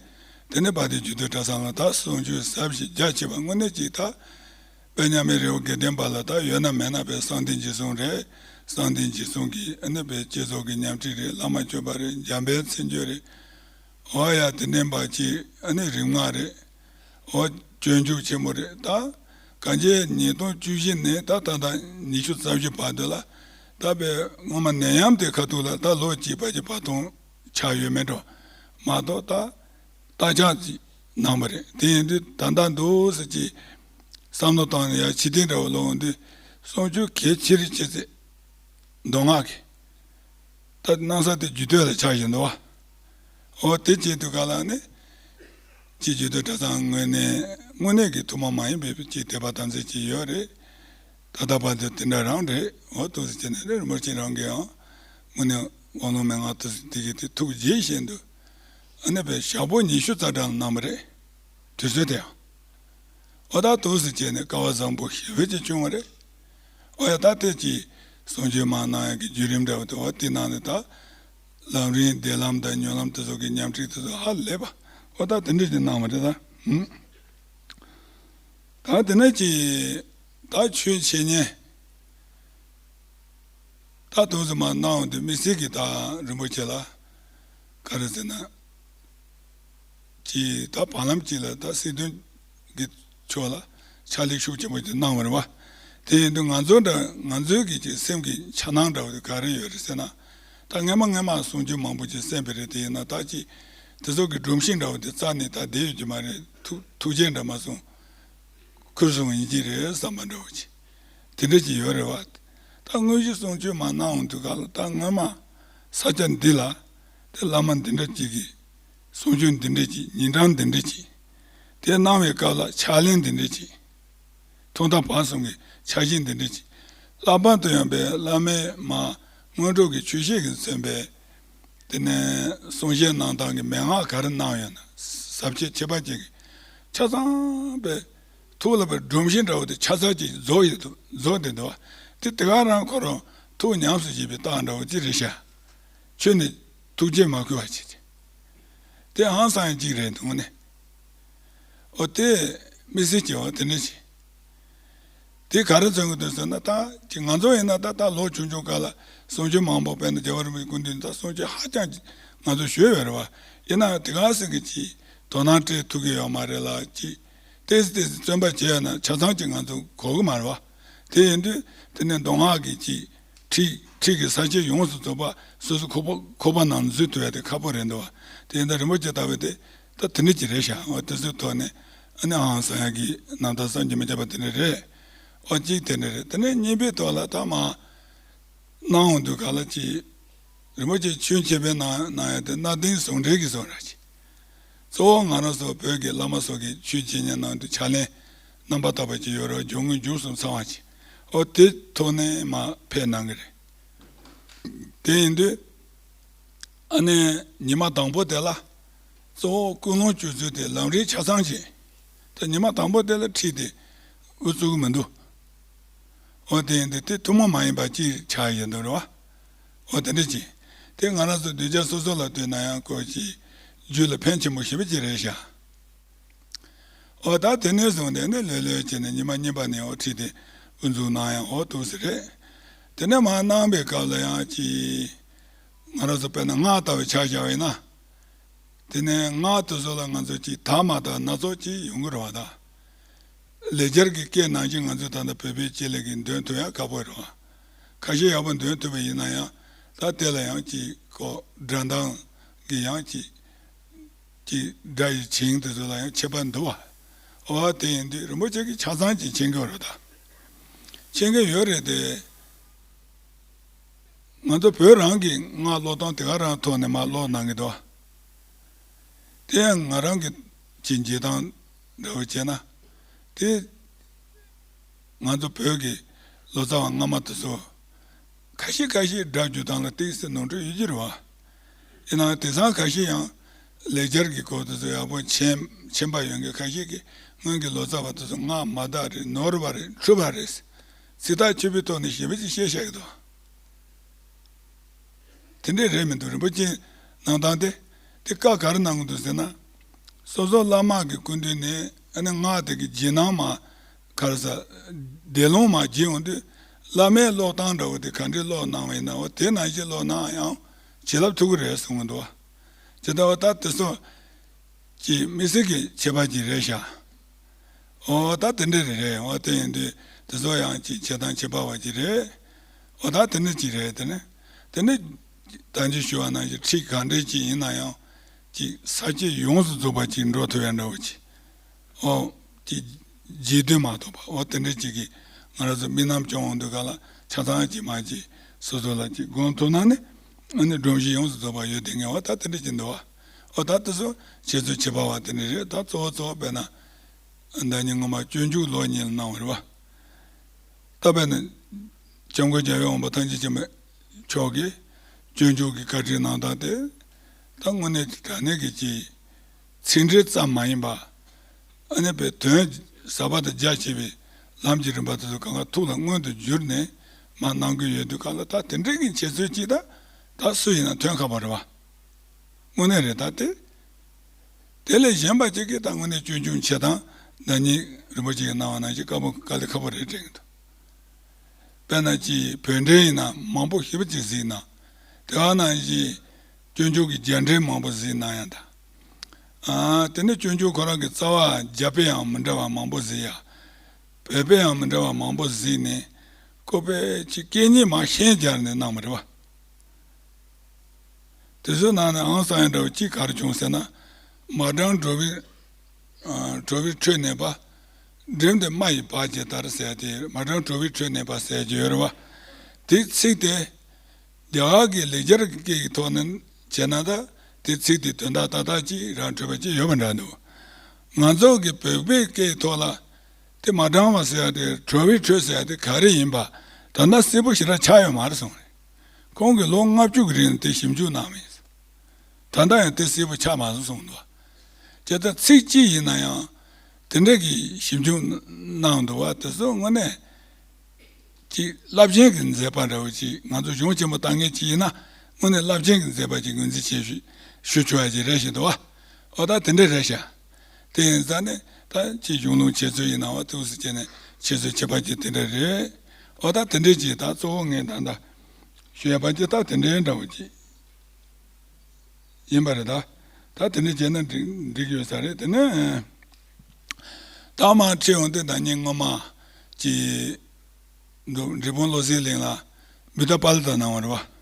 དེ་ནས་དཔལ་ལྡན་རྒྱུད་སྟོད་གྲྭ་ཚང་ལ་ད་གསུང་ཆོས་ཟབ་ཞིང་རྒྱ་ཆེ་བ་དངོས་གནས་ཅིག་ད་དཔལ་མཉམ་མེད་རི་བོ་དགེ་ལྡན་པ་ལ་ད་ཡོད་ན་མེད་ན་པའི་གསང་བསྟན་རྗེས་གསུང་རེད། གསང་བསྟན་རྗེས་གསུང་གི་ཨ་ནི་པའི་བསྐྱེད་རྫོགས་ཀྱི་ཉམས་ཁྲིད་རེད། བླ་མ་མཆོད་པ་རེད། འཇམ་དཔལ་མཚན་བརྗོད་རེད། འོ་ཡ་དེ་འདྲ་པ་ཅིག་ཨ་ནི་རིམ་ལྔ་རེད། འོ་སྤྱོད་འཇུག་ཆེན་མོ་རེད། ད་གང་ཅི་ཉིས་སྟོང་བཅུ་བཞི་ནས་ད་ད་ལྟ་ཉི་ཤུ་རྩ་བཞི་བར་དུ་ལ་ད་པའི་སྔོན་མ་ནད་ཡམས་དེ་ཁ་ཐུག་ལ་ད་ལོ་གཅིག་བར་གྱི་བར་སྟོང་ཆགས་ཡོད་མེད་འགྲོ་མ་གཏོགས། ད་རྟ་ལྕག་ཅིག་གནང་བ་རེད། དེ་ཡིན་དུས་ད་ལྟ་འདུག་སེ་ཅིག་བསམ་བློ་བཏང་ནས་ཡར་ཕྱི་བལྟས་འདྲ་བོ་ལོག་འོང་དུས་གསུང་ཆོས་གལ་ཆེ་རིགས་ཆེ་ཚེ་མདོ་སྔགས་ཀྱི། ད་གནང་ས་དེ་རྒྱུད་སྟོད་ལ་ཆགས་བཞིན་འདུག་བ། འོ་དེ་བྱེད་དུས་ག་ལ་ནི། ཅིག་རྒྱུད་སྟོད་གྲྭ་ཚང་དངོས་གནས་དངོས་གནས་ཀྱི་ཐུན་མོང་མ་ཡིན་པའི་ཅིག་དད་པ་དམ་ཚིག་ཅིག་ཡོད་རེད། ད་ལྟ་བར་དུ་དེ་འདྲ་རང་རེད། འོ་འདུག་སེ་བྱས་ནས་རེད། རིན་པོ་ཆེ་རང་གིས་ཡང་དངོས་གནས་དབང་ལུང་མན་ངག་ཏུ་དེ་གི་དེ་ཐུགས་དགྱེས་བཞིན་དུ་ཨ་ནི་པའི་ཞག་པོ་ཉི་ཤུ་རྩ་གྲངས་གནང་བ་རེད། དུས་ཚོད་དེ་ཡང་། འོ་ད་འདུག་སེ་བྱས་ནས་སྐལ་བ་བཟང་པོ་ཞེ་པོ་ཅིག་བྱུང་བ་རེད། འོ་ཡ་ད་ལྟའི་ཅིག་གསུང་ཆོས་མར་གནང་ཡག་གི་བརྒྱུད་རིམ་འདྲ་བོ་དེ་འོ་དེ་ནང་ནས་ད་ལམ་རིམ་བདེ་ལམ་དང་ཉོན་ལམ་དེ་ཚོ་གི་ཉམས་ཁྲིད་དེ་ཚོ་ཧ་ལས་པ། འོ་ད་དེ་འདྲ་ཅིག་གནང་བ་རེད་ད། ཧུམ། ད་དེ་ནས་ཅིག་ད་ཆོས་འཆད་ཉན། ད་དུང་ཟེར་མ་གནང་འོང་དུས་དམིགས་བསལ་གྱི་ད་རིན་པོ་ཆེ་ལ་ག་རེ་ཟེར་ན། ཅིག་ད་བར་ལམ་ཅིག་ལ་ད་སྲིད་དོན་གྱི་ཕྱོགས་ལ་ཕྱག་ལས་ཤུགས་ཆེན་པོ་ཅིག་གནང་བ་རེད་བ། དེ་ཡིན་དུས་ང་ཚོ་འདྲ་ང་ཚོའི་གི་ཅིག་སེམས་ཀྱི་འཆར་སྣང་འདྲ་བོ་དེ་ག་རེ་ཡོད་རེད་ཟེར་ན། ད་སྔན་མ་སྔན་མ་གསུང་ཆོས་མང་པོ་ཅིག་གསན་པ་རེད། དེ་ཡིན་ན་ད་ཅིག་དེ་ཚོ་གི་སྒྲོམ་གཞི་འདྲ་བོ་དེ་རྩ་ནས་ད་བསྡད་ཡོད་ཀྱི་མ་རེད། ཐུགས་ཐུགས་རྗེ་འདྲ་མ་སོང་། ཁུར་སོང་ཡིན་གྱི་རེད་བསམ་པ་འདྲ་བོ་ཅིག་དེ་འདྲ་ཅིག་ཡོད་རེད་བ། ད་དངོས་གཞི་གསུང་ཆོས་མ་གནང་འོང་དུས་ག་ལ་ད་སྔོན་མ་ས་ཆ་འདི་ལ་དེ་བླ་མ་འདི་འདྲ་ཅིག་གིས་གསུང་ཆོས་འདི་འདྲ་ཅིག་ཉིན་གྲངས་འདི་འདྲ་ཅིག་དེ་གནང་བའི་སྐབས་ལ་ཕྱག་ལེན་འདི་འདྲ་ཅིག་ཐོག་མཐའ་བར་གསུམ་གྱི་འཆར་གཞི་འདི་འདྲ་ཅིག་ལྷག་པར་དུ་ཡང་པའི་བླ་མའི་མ་སྔོན་འགྲོ་གི་ཆོས་བཤད་ཀྱིས་མཚོན་པའི་དེ་ནས་གསུང་བཤད་གནང་སྟངས་ཀྱི་མན་ངག་ག་རེ་གནང་ཡོད་ན་ཟབ་ཆོས་ཁྱད་པར་ཅན་གྱི་ཆ་ཚང་པའི་ཐུགས་ལ་པའི་སྒྲོམ་གཞི་འདྲ་བོ་དེ་ཆ་ཚང་ཅིག་རྫོགས་ཡོད་དུ་རྫོགས་བསྡད་འདུག་བ། དེ་དེ་ག་རང་ཁོ་རང་ཐུགས་ཉམས་སུ་བཞེས་པའི་རྟགས་འདྲ་བོ་ཅིག་རེད་ཤག་ཁྱོད་ནི་ཐུགས་རྗེ་མ་ཁུར་བ་བྱེད་ཅིག་དེ་ཧང་སང་ཡང་གཅིག་རེད་འདུག་ནས། ཨོ་དེ་དམིགས་བསལ་གྱི་བ་དེ་འདྲ་ཞིག་དེ་ག་རེ་མཚོན་གྱི་འདུག་ཟེར་ན། ད་ཅིག་ང་ཚོ་ཡིན་ན་ད་ད་ལོ་ཆུང་ཆུང་སྐབས་ལ་གསུང་ཆོས་མང་པོ། དཔེར་ན་རྒྱལ་བ་རིན་པོ་ཆེའི་སྐུ་མདུན་ད་གསུང་ཆོས་ཧ་ཅང་ང་ཚོ་ཞུས་ཡོད་རེད་བ། ཡིན་ནའང་དེ་ག་ཟེར་གི་ཅིག་དོ་སྣང་སྤྲད་ཐུབ་ཀྱི་ཡོད་མ་རེད་ལ། ཅིག་ཏོག་ཙམ་ཏོག་ཙམ་བརྩོན་པ་བྱས་ཡོད་ན་ཆ་ཚང་ཅིག་ང་ཚོ་གོ་གི་མ་རེད་བ། དེ་ཡིན་དུས་དེ་ནས་མདོ་སྔགས་ཀྱི་ཅིག་ཁྲིད་ཁྲིད་ཀྱི་ས་བཅད་ཡོངས་སུ་རྫོགས་པ་སོ་སོ་ཁོག་པ་ཁོག་པ་ནང་འཛུལ་ཐུབ་ཡ་དེ་ཁག་པོ་རེད་འདུག་བ། དེ་ཡིན་ད་རིན་པོ་ཆེ་ལྟ་བུ་དེ་ད་དེ་འདྲ་ཅིག་རེད་ཤག་འོ་དེ་ཚོའི་ཐོག་ནས་ཨ་ནི་ཨང་སང་ཡ་གི་རྣམ་ཐར་བསམ་གྱིས་མི་ཁྱབ་པ་དེ་འདྲ་རེད། འོ་གཅིག་དེ་འདྲ་རེད། དེ་ནས་གཉིས་པའི་ཐོག་ལ་ད་མ་གནང་འོང་དུས་ག་ལ་ཅིག་རིན་པོ་ཆེ་ཆོས་མཆེད་པའི་ནང་ནང་ཡ་དེ་གནའ་དེང་ཟུང་འབྲེལ་གྱི་བཟོ་འདྲ་ཅིག་གཙོ་བོ་ང་རང་ཚོ་བོད་ཀྱི་བླ་མ་སོགས་ཀྱི་ཆོས་འཆད་ཉན་གནང་དུས་ཕྱག་ལེན་རྣམ་པར་དག་པ་ཅིག་ཡོད་རེད། སྦྱོར་དངོས་འབྱུང་གསུམ་ཚང་བ་ཅིག་འོ་དེ་ཐོག་ནས་མར་ཕེབས་གནང་གི་རེད། དེ་ཡིན་དུས་ཨ་ནི་ཉི་མ་དང་པོ་དེ་ལ་གཙོ་བོ་ཀུན་སློང་སྤྱོད་ཚུལ་དེ་ལམ་རིམ་ཆ་ཚང་ཅིག་ད་ཉི་མ་དང་པོ་དེ་ལ་ཁྲིད་དེ་འགོ་བཙུགས་གི་མི་འདུག་འོ་དེ་ཡིན་དུས་དེ་ཐུན་མོང་མ་ཡིན་པ་ཅིག་ཆགས་ཡོད་འདུག་རེད་བ། འོ་དེ་འདྲ་ཅིག་དེ་ང་རང་ཚོ་གདུལ་བྱ་སོ་སོ་ལ་ལྟོས་ན་ཡང་ཁོ་ཅིག་རྒྱུད་ལ་ཕན་ཆེན་པོ་ཞེ་པོ་ཅིག་རེད་ཤག་འོ་ད་དེ་ནས་བཟུང་སྟེ་ནི་ལྷོད་ལྷོད་བྱས་ནས་ཉི་མ་གཉིས་པ་ནས་འོ་ཁྲིད་དེ་དབུ་འཛུགས་གནང་ཡང་འོ་ཐུགས་སུ་རེད། དེ་ནས་མར་གནང་པའི་སྐབས་ལ་ཡང་ཅིག་ང་རང་ཚོ་དཔེར་ན་སྔགས་ལྟ་བུ་ཆ་བཞག་པ་ཡིན་ན། དེ་ནས་སྔགས་དེ་ཚོ་ལ་ང་ཚོ་ཅིག་དག་མ་དག་སྣ་ཚོགས་ཅིག་ཡོང་གི་རེད་བ་ད། ལེགས་སྦྱར་གྱི་སྐད་ནང་བཞིན་ང་ཚོས་ད་ལྟ་བོད་པའི་སྤྱི་ལེ་གི་འདོན་ཐུབ་ཡ་ཁག་པོ་རེད་བ། ཁ་ཤས་ཡག་པོ་འདོན་ཐུབ་པ་ཡིན་ན་ཡང་ད་དེ་ལ་ཡང་ཅིག་ཁོ་སྒྲ་གདངས་ཀྱི་ཡང་ཅིག་ཀྱི་སྒྲ་ཡི་བྱིངས་དེ་ཚོ་ལ་ཡང་ཁྱད་པར་འདུག་བ། འོ་དེ་ཡིན་དུས་རིན་པོ་ཆེ་གིས་ཆ་ཚང་ཅིག་མཁྱེན་གྱི་ཡོད་རེད་ད། མཁྱེན་གྱི་ཡོད་རེད་དེ། ང་ཚོ་བོད་རང་གི་སྔགས་ཀློག་སྟངས་དེ་ག་རང་ཐོག་ནས་མར་ཀློག་གནང་གི་འདུག་བ། དེ་ཡང་ང་རང་གི་ཅིག་འབྱེད་སྟངས་འདྲ་བོ་བྱས་ན། དེ་ང་ཚོ་བོད་ཀྱི་ལོ་ཙཱ་བ་སྔ་མ་དེ་ཚོ་ཁ་ཤས་ཁ་ཤས་སྒྲ་བསྒྱུར་སྟངས་ལ་ཏོག་ཙམ་ནོར་འཁྲུལ་ཡོད་ཀྱི་རེད་བ། ཡིན་ནའང་དེང་སང་ཁ་ཤས་ཡང་ལེགས་སྦྱར་གྱི་སྐོར་དེ་ཚོ་ཡག་པོ་མཁྱེན་མཁྱེན་པ་ཡོད་མཁན་ཁ་ཤས་ཀྱིས་སྔོན་གྱི་ལོ་ཙཱ་བ་དེ་ཚོ་སྔགས་མ་དག་རེད། ནོར་བ་རེད། འཁྲུལ་བ་རེད། ཚིག་ཐག་ཆོད་པའི་ཐོག་ནས་ཞེ་པོ་ཅིག་བཤད་བཞག་གི་འདུག་དེ་འདྲས་རེད་མི་འདུག་རིན་པོ་ཆེ་གནང་སྟངས་དེ། དེ་བཀའ་ག་རེ་གནང་གི་འདུག་ཟེར་ན། སོ་སོ་བླ་མ་གི་སྐུ་མདུན་ནས་ཨ་ནི་སྔགས་དེ་གི་རྗེས་གནང་མ་ག་རེ་ཟ། བཟླས་ལུང་མ་བགྱིས་འོང་དུས་བླ་མའི་ཀློག་སྟངས་འདྲ་བོ་དེ་ག་འདྲས་ཀློག་གནང་བ་ཡིན་ན་འོ་དེ་ནང་བཞིན་ཀློག་གནང་ཡང་བྱིན་རླབས་ཐུབ་ཀྱི་རེད་གསུང་གི་འདུག་བ། ཇི་ལྟ་བ་ད་དེ་ཚོ་ཀྱི་དམིགས་བསལ་གྱི་ཁྱད་པར་ཅིག་རེད་ཤག་འོ་ད་དེ་འདྲ་རེད་རེད། འོ་དེ་ཡིན་དུས་དེ་ཚོ་ཡང་ཅིག་ཁྱད་དང་ཁྱད་པར་བ་ཅིག་རེད། འོ་ད་དེ་འདྲ་ཅིག་རེད། དེ་ནི་དེ་ནི་ད་གིན་ཞུ་བ་ནང་བཞིན་ཁྲིད་གང་འདྲ་ཅིག་ཡིན་ན་ཡང་ཅིག་ས་བཅད་ཡོངས་སུ་རྫོགས་པ་ཅིག་འགྲོ་ཐུབ་ཡ་འདྲ་བོ་ཅིག་འོ་ཅིག་རྗེས་ཟློས་མ་གཏོགས་པ་འོ་དེ་འདྲ་ཅིག་གིས་ང་རང་ཚོ་དམིགས་རྣམ་སྐྱོང་འོང་དུས་ག་ལ་ཆ་ཚང་ཅིག་མ་ཅིག་སོ་སོ་ལ་ཅིག་སྒོམ་ཐུབ་ན་ནི་ཨ་ནི་སྒྲོམ་གཞི་ཡོངས་སུ་རྫོགས་པ་ཡོད་དེ་ངེས་པ་ད་དེ་འདྲ་ཅིག་འདུག་བ། འོ་ད་དེ་ཚོ་འཆད་ཚུལ་ཁྱད་པར་བ་དེ་འདྲ་རེད། ད་གཙོ་བོ་གཙོ་བོ་དཔེར་ན། ཟླ་ཉིན་སྔོན་མ་སྤྱོད་འཇུག་ལོ་གཉིས་ལ་གནང་བ་རེད་བ། ད་དཔེར་ན། སྐྱབས་མགོན་རྒྱལ་བའི་དབང་པོ་ཐམས་ཅད་མཁྱེན་པ་མཆོག་གིས་སྤྱོད་འཇུག་གི་བཀའ་ཁྲིད་གནང་སྟངས་དེ། ད་དངོས་གནས་དྲང་གནས་ཀྱི་ཅིག་ཚིག་འགྲེལ་ཙམ་མ་ཡིན་པ། ཨ་ནི་པའི་དོན་ཟབ་པ་དང་རྒྱ་ཆེ་བའི་ལམ་གྱི་རིམ་པ་དེ་ཚོ་གང་ག་ཐུགས་ལ་མངོན་དུ་གྱུར་ནས་མར་གནང་གི་ཡོད་དུས་གང་ལ་ད་དེ་འདྲའི་གི་འཆད་ཚུལ་ཅིག་ད་ད་སུ་ཡིན་ན་ཐོན་ཁག་པ་རེད་བ། དངོས་གནས་རེད་ད་དེ། དེ་ལས་གཞན་པ་ཅིག་གིས་ད་དངོས་གནས་སྤྱོད་འཇུག་འཆད་སྟངས་ད་ནི་རིན་པོ་ཆེ་གིས་གནང་བ་ནང་བཞིན་དཀའ་པོ་དཀའ་ལས་ཁག་པོ་རེད་དྲན་གྱི་འདུག་དཔེར་ན་ཅིག་བོད་འགྲེལ་ཡིན་ན་མང་པོ་ཞེ་པོ་ཅིག་གཟིགས་ན། དེ་ག་ནང་བཞིན་སྤྱོད་འཇུག་གི་རྒྱ་འགྲེལ་མང་པོ་གཟིགས་ན་ཡང་ད། ཨ་དེ་ནི་སྤྱོད་འཇུག་ཁོ་རང་གི་རྩ་བ་རྒྱ་དཔེ་ཡང་མི་འདྲ་བ་མང་པོ་གཟིགས་ཡ། བོད་དཔེ་ཡང་མི་འདྲ་བ་མང་པོ་གཟིགས་ནས་ཁོ་པས་ཅིག་སྐད་གཉིས་མ་ཤན་སྦྱར་ནས་གནང་བ་རེད་བ། དེ་ཚོའི་ནང་ནས་ཨང་གསར་ཡང་འདྲ་བོ་གཅིག་ག་རེ་བྱུང་ཟེར་ན། མ་བགྲང་གྲོལ་བའི་ཨ་གྲོལ་བའི་ཁྲོད་གནས་པ། འགྲིམ་དེ་རྨ་ཡི་བག་ཅན་ལྟར་ཟེར་ཏེ་མ་བགྲང་གྲོལ་བའི་ཁྲོད་གནས་པ་ཟེར་གྱི་ཡོད་རེད་བ། དེ་ཚིག་དེ་རྒྱ་གར་གྱི་ལེགས་སྦྱར་གྱི་སྐད་ཀྱི་ཐོག་ནས་བྱས་ན་ད་དེ་ཚིག་དེ་དོན་དག་ཏག་ཏག་ཅིག་རང་འཕྲོད་པ་ཅིག་ཡོད་པ་འདྲ་འདུག་ང་ཚོ་གི་བོད་པའི་སྐད་ཀྱི་ཐོག་ལ་དེ་མ་བགྲང་བ་ཟེར་ཡ་དེ་གྲོལ་བའི་ཁྲོད་ཟེར་ཡ་དེ་ག་རེ་ཡིན་པ་ད་ལྟ་གསལ་པོ་ཞེ་དྲག་ཆགས་ཡོད་མ་རེད་གསུངས་རེད། ཁོང་གིས་ལོ་ལྔ་བཅུ་གི་རིང་ལ་དེ་ཞིབ་འཇུག་གནང་བ་ཡིན། ད་ལྟ་ཡང་དེ་གསལ་པོ་ཆགས་མ་སོང་གསུངས་འདུག་བྱས་ཙང་ཚིག་གཅིག་ཡིན་ན་ཡང་དེ་འདྲ་གི་ཞིབ་འཇུག་གནང་འདུག་བ། དེ་ཚོ་དངོས་གནས་ ཅིག་རླབས་ཆེན་གྱི་མཛད་པ་འདྲ་བོ་ཅིག་ང་ཚོ་གཞུང་ཆེན་པོ་ལྟ་མཁན་ཅིག་ཡིན་ན་དངོས་གནས་རླབས་ཆེན་གྱི་མཛད་པ་ཅིག་ངོས་འཛིན་བྱེད་ཞུ་ཞུ་ཆོག་ཡ་ཅིག་རེད་ཤག་འདུག་བ། འོ་ད་དེ་འདྲ་རེད་ཤག་དེ་ཡིན་ཙང་ནས་ད་ཅིག་གཞུང་ལུགས་འཆད་རྩོད་ཡིན་ནའང་ཐུགས་སུ་བྱས་ནས་འཆད་རྩོད་བྱེད་པ་ཅིག་དེ་འདྲ་རེད། འོ་ད་དེ་འདྲ་ཅིག་ད་གཙོ་བོ་ངས་ད་ལྟ་ཞུ་ཡ་པ་ཅིག་ད་དེ་འདྲའི་འདྲ་བོ་ཅིག་ཡིན་པ་རེད་ད། ད་དེ་འདྲ་བྱས་ན་འགྲིག་འགྲིག་ཡོད་ས་རེད། དེ་ནས་ད་མར་ཁྲིད་འོང་དུས་ད་ཉིན་སྔོན་མ་ཅིག་འབྲས་སྤུངས་བློ་གསལ་གླིང་ལ་བུདྡྷ་པཱ་ལི་ཏ་གནང་བ་རེད་བ།